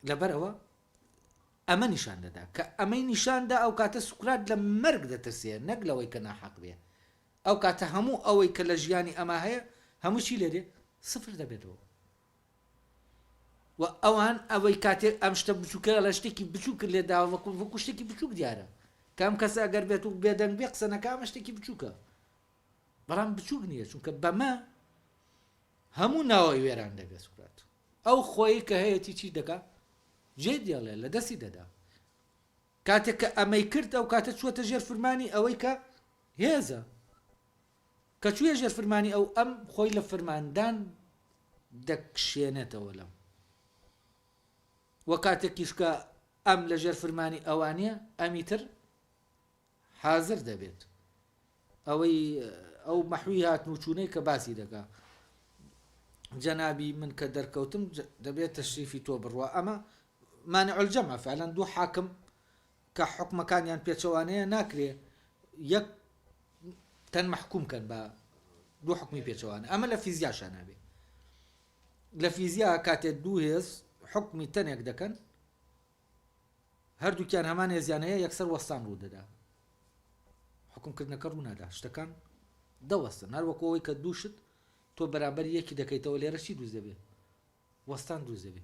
لەبەرئەوە ئەمە نیشان دەدا، کە ئەمەی نیشان دا ئەو کاتە سوکرات لە مەرگ دەترسێ نەک لەوەی کە ناحەق بێ. ئەو کاتە هەموو ئەوەی کە لە ژیانی ئەما هەیە هەموو چی لێ دێ؟ سفر دەبێتەوە. و ئەوان ئەوەی کاتێک ئەم شتە بچووکە لە شتێکی بچووکت لێ داوە وەکو وەکو شتێکی بچووک دیارە کە ئەم کەسە ئەگەر بێت و بێدەنگ بێ قسە نەکا ئەمە شتێکی بچووکە بەڵام بچووک نییە چونکە بەمە هەموو ناوەی وێران دەبێت سوکرات. ئەو خۆی کە هەیەتی چی دەکا؟ جێ دێڵێ، لە دەستی دەدا. کاتێک کە ئەمەی کرد ئەو کاتە چووەتە ژێر فرمانی ئەوەی کە هێزە. کە چوویە ژێر فرمانی ئەو ئەم خۆی لە فرماندان دەکشێنێتەوە لەم. وە کاتێکیش کە ئەم لە ژێر فرمانی ئەوانە ئەمی تر حازر دەبێت. ئەوەی ئەو مەحوی هاتن و چوونەی کە باسی دەکا جەنابی من کە دەرکەوتم دەبێت تەشریفی تۆ بڕوا ئەمە مانع الجەمع فعلا دوو حاکم کە حکومەکانیان پێچەوانەیە ناکرێ یەک تەن مەحکوم کەن بە دوو حکومی پێچەوانە ئەمە لە فیزیاشا نابێ لە فیزیا کاتێ دوو هێز حکومی تەنێک دەکەن هەردووکیان هەمان هێزیان هەیە یەکسەر وەستان ڕوو دەدا حکوم کردنەکە ڕوو نادا شتەکان دەوەستن هەر وەکو ئەوەی کە دوو شت تۆ بەرامبەر یەکی دەکەیتەوە لێرە چی دروست دەبێ وەستان دروست دەبێ.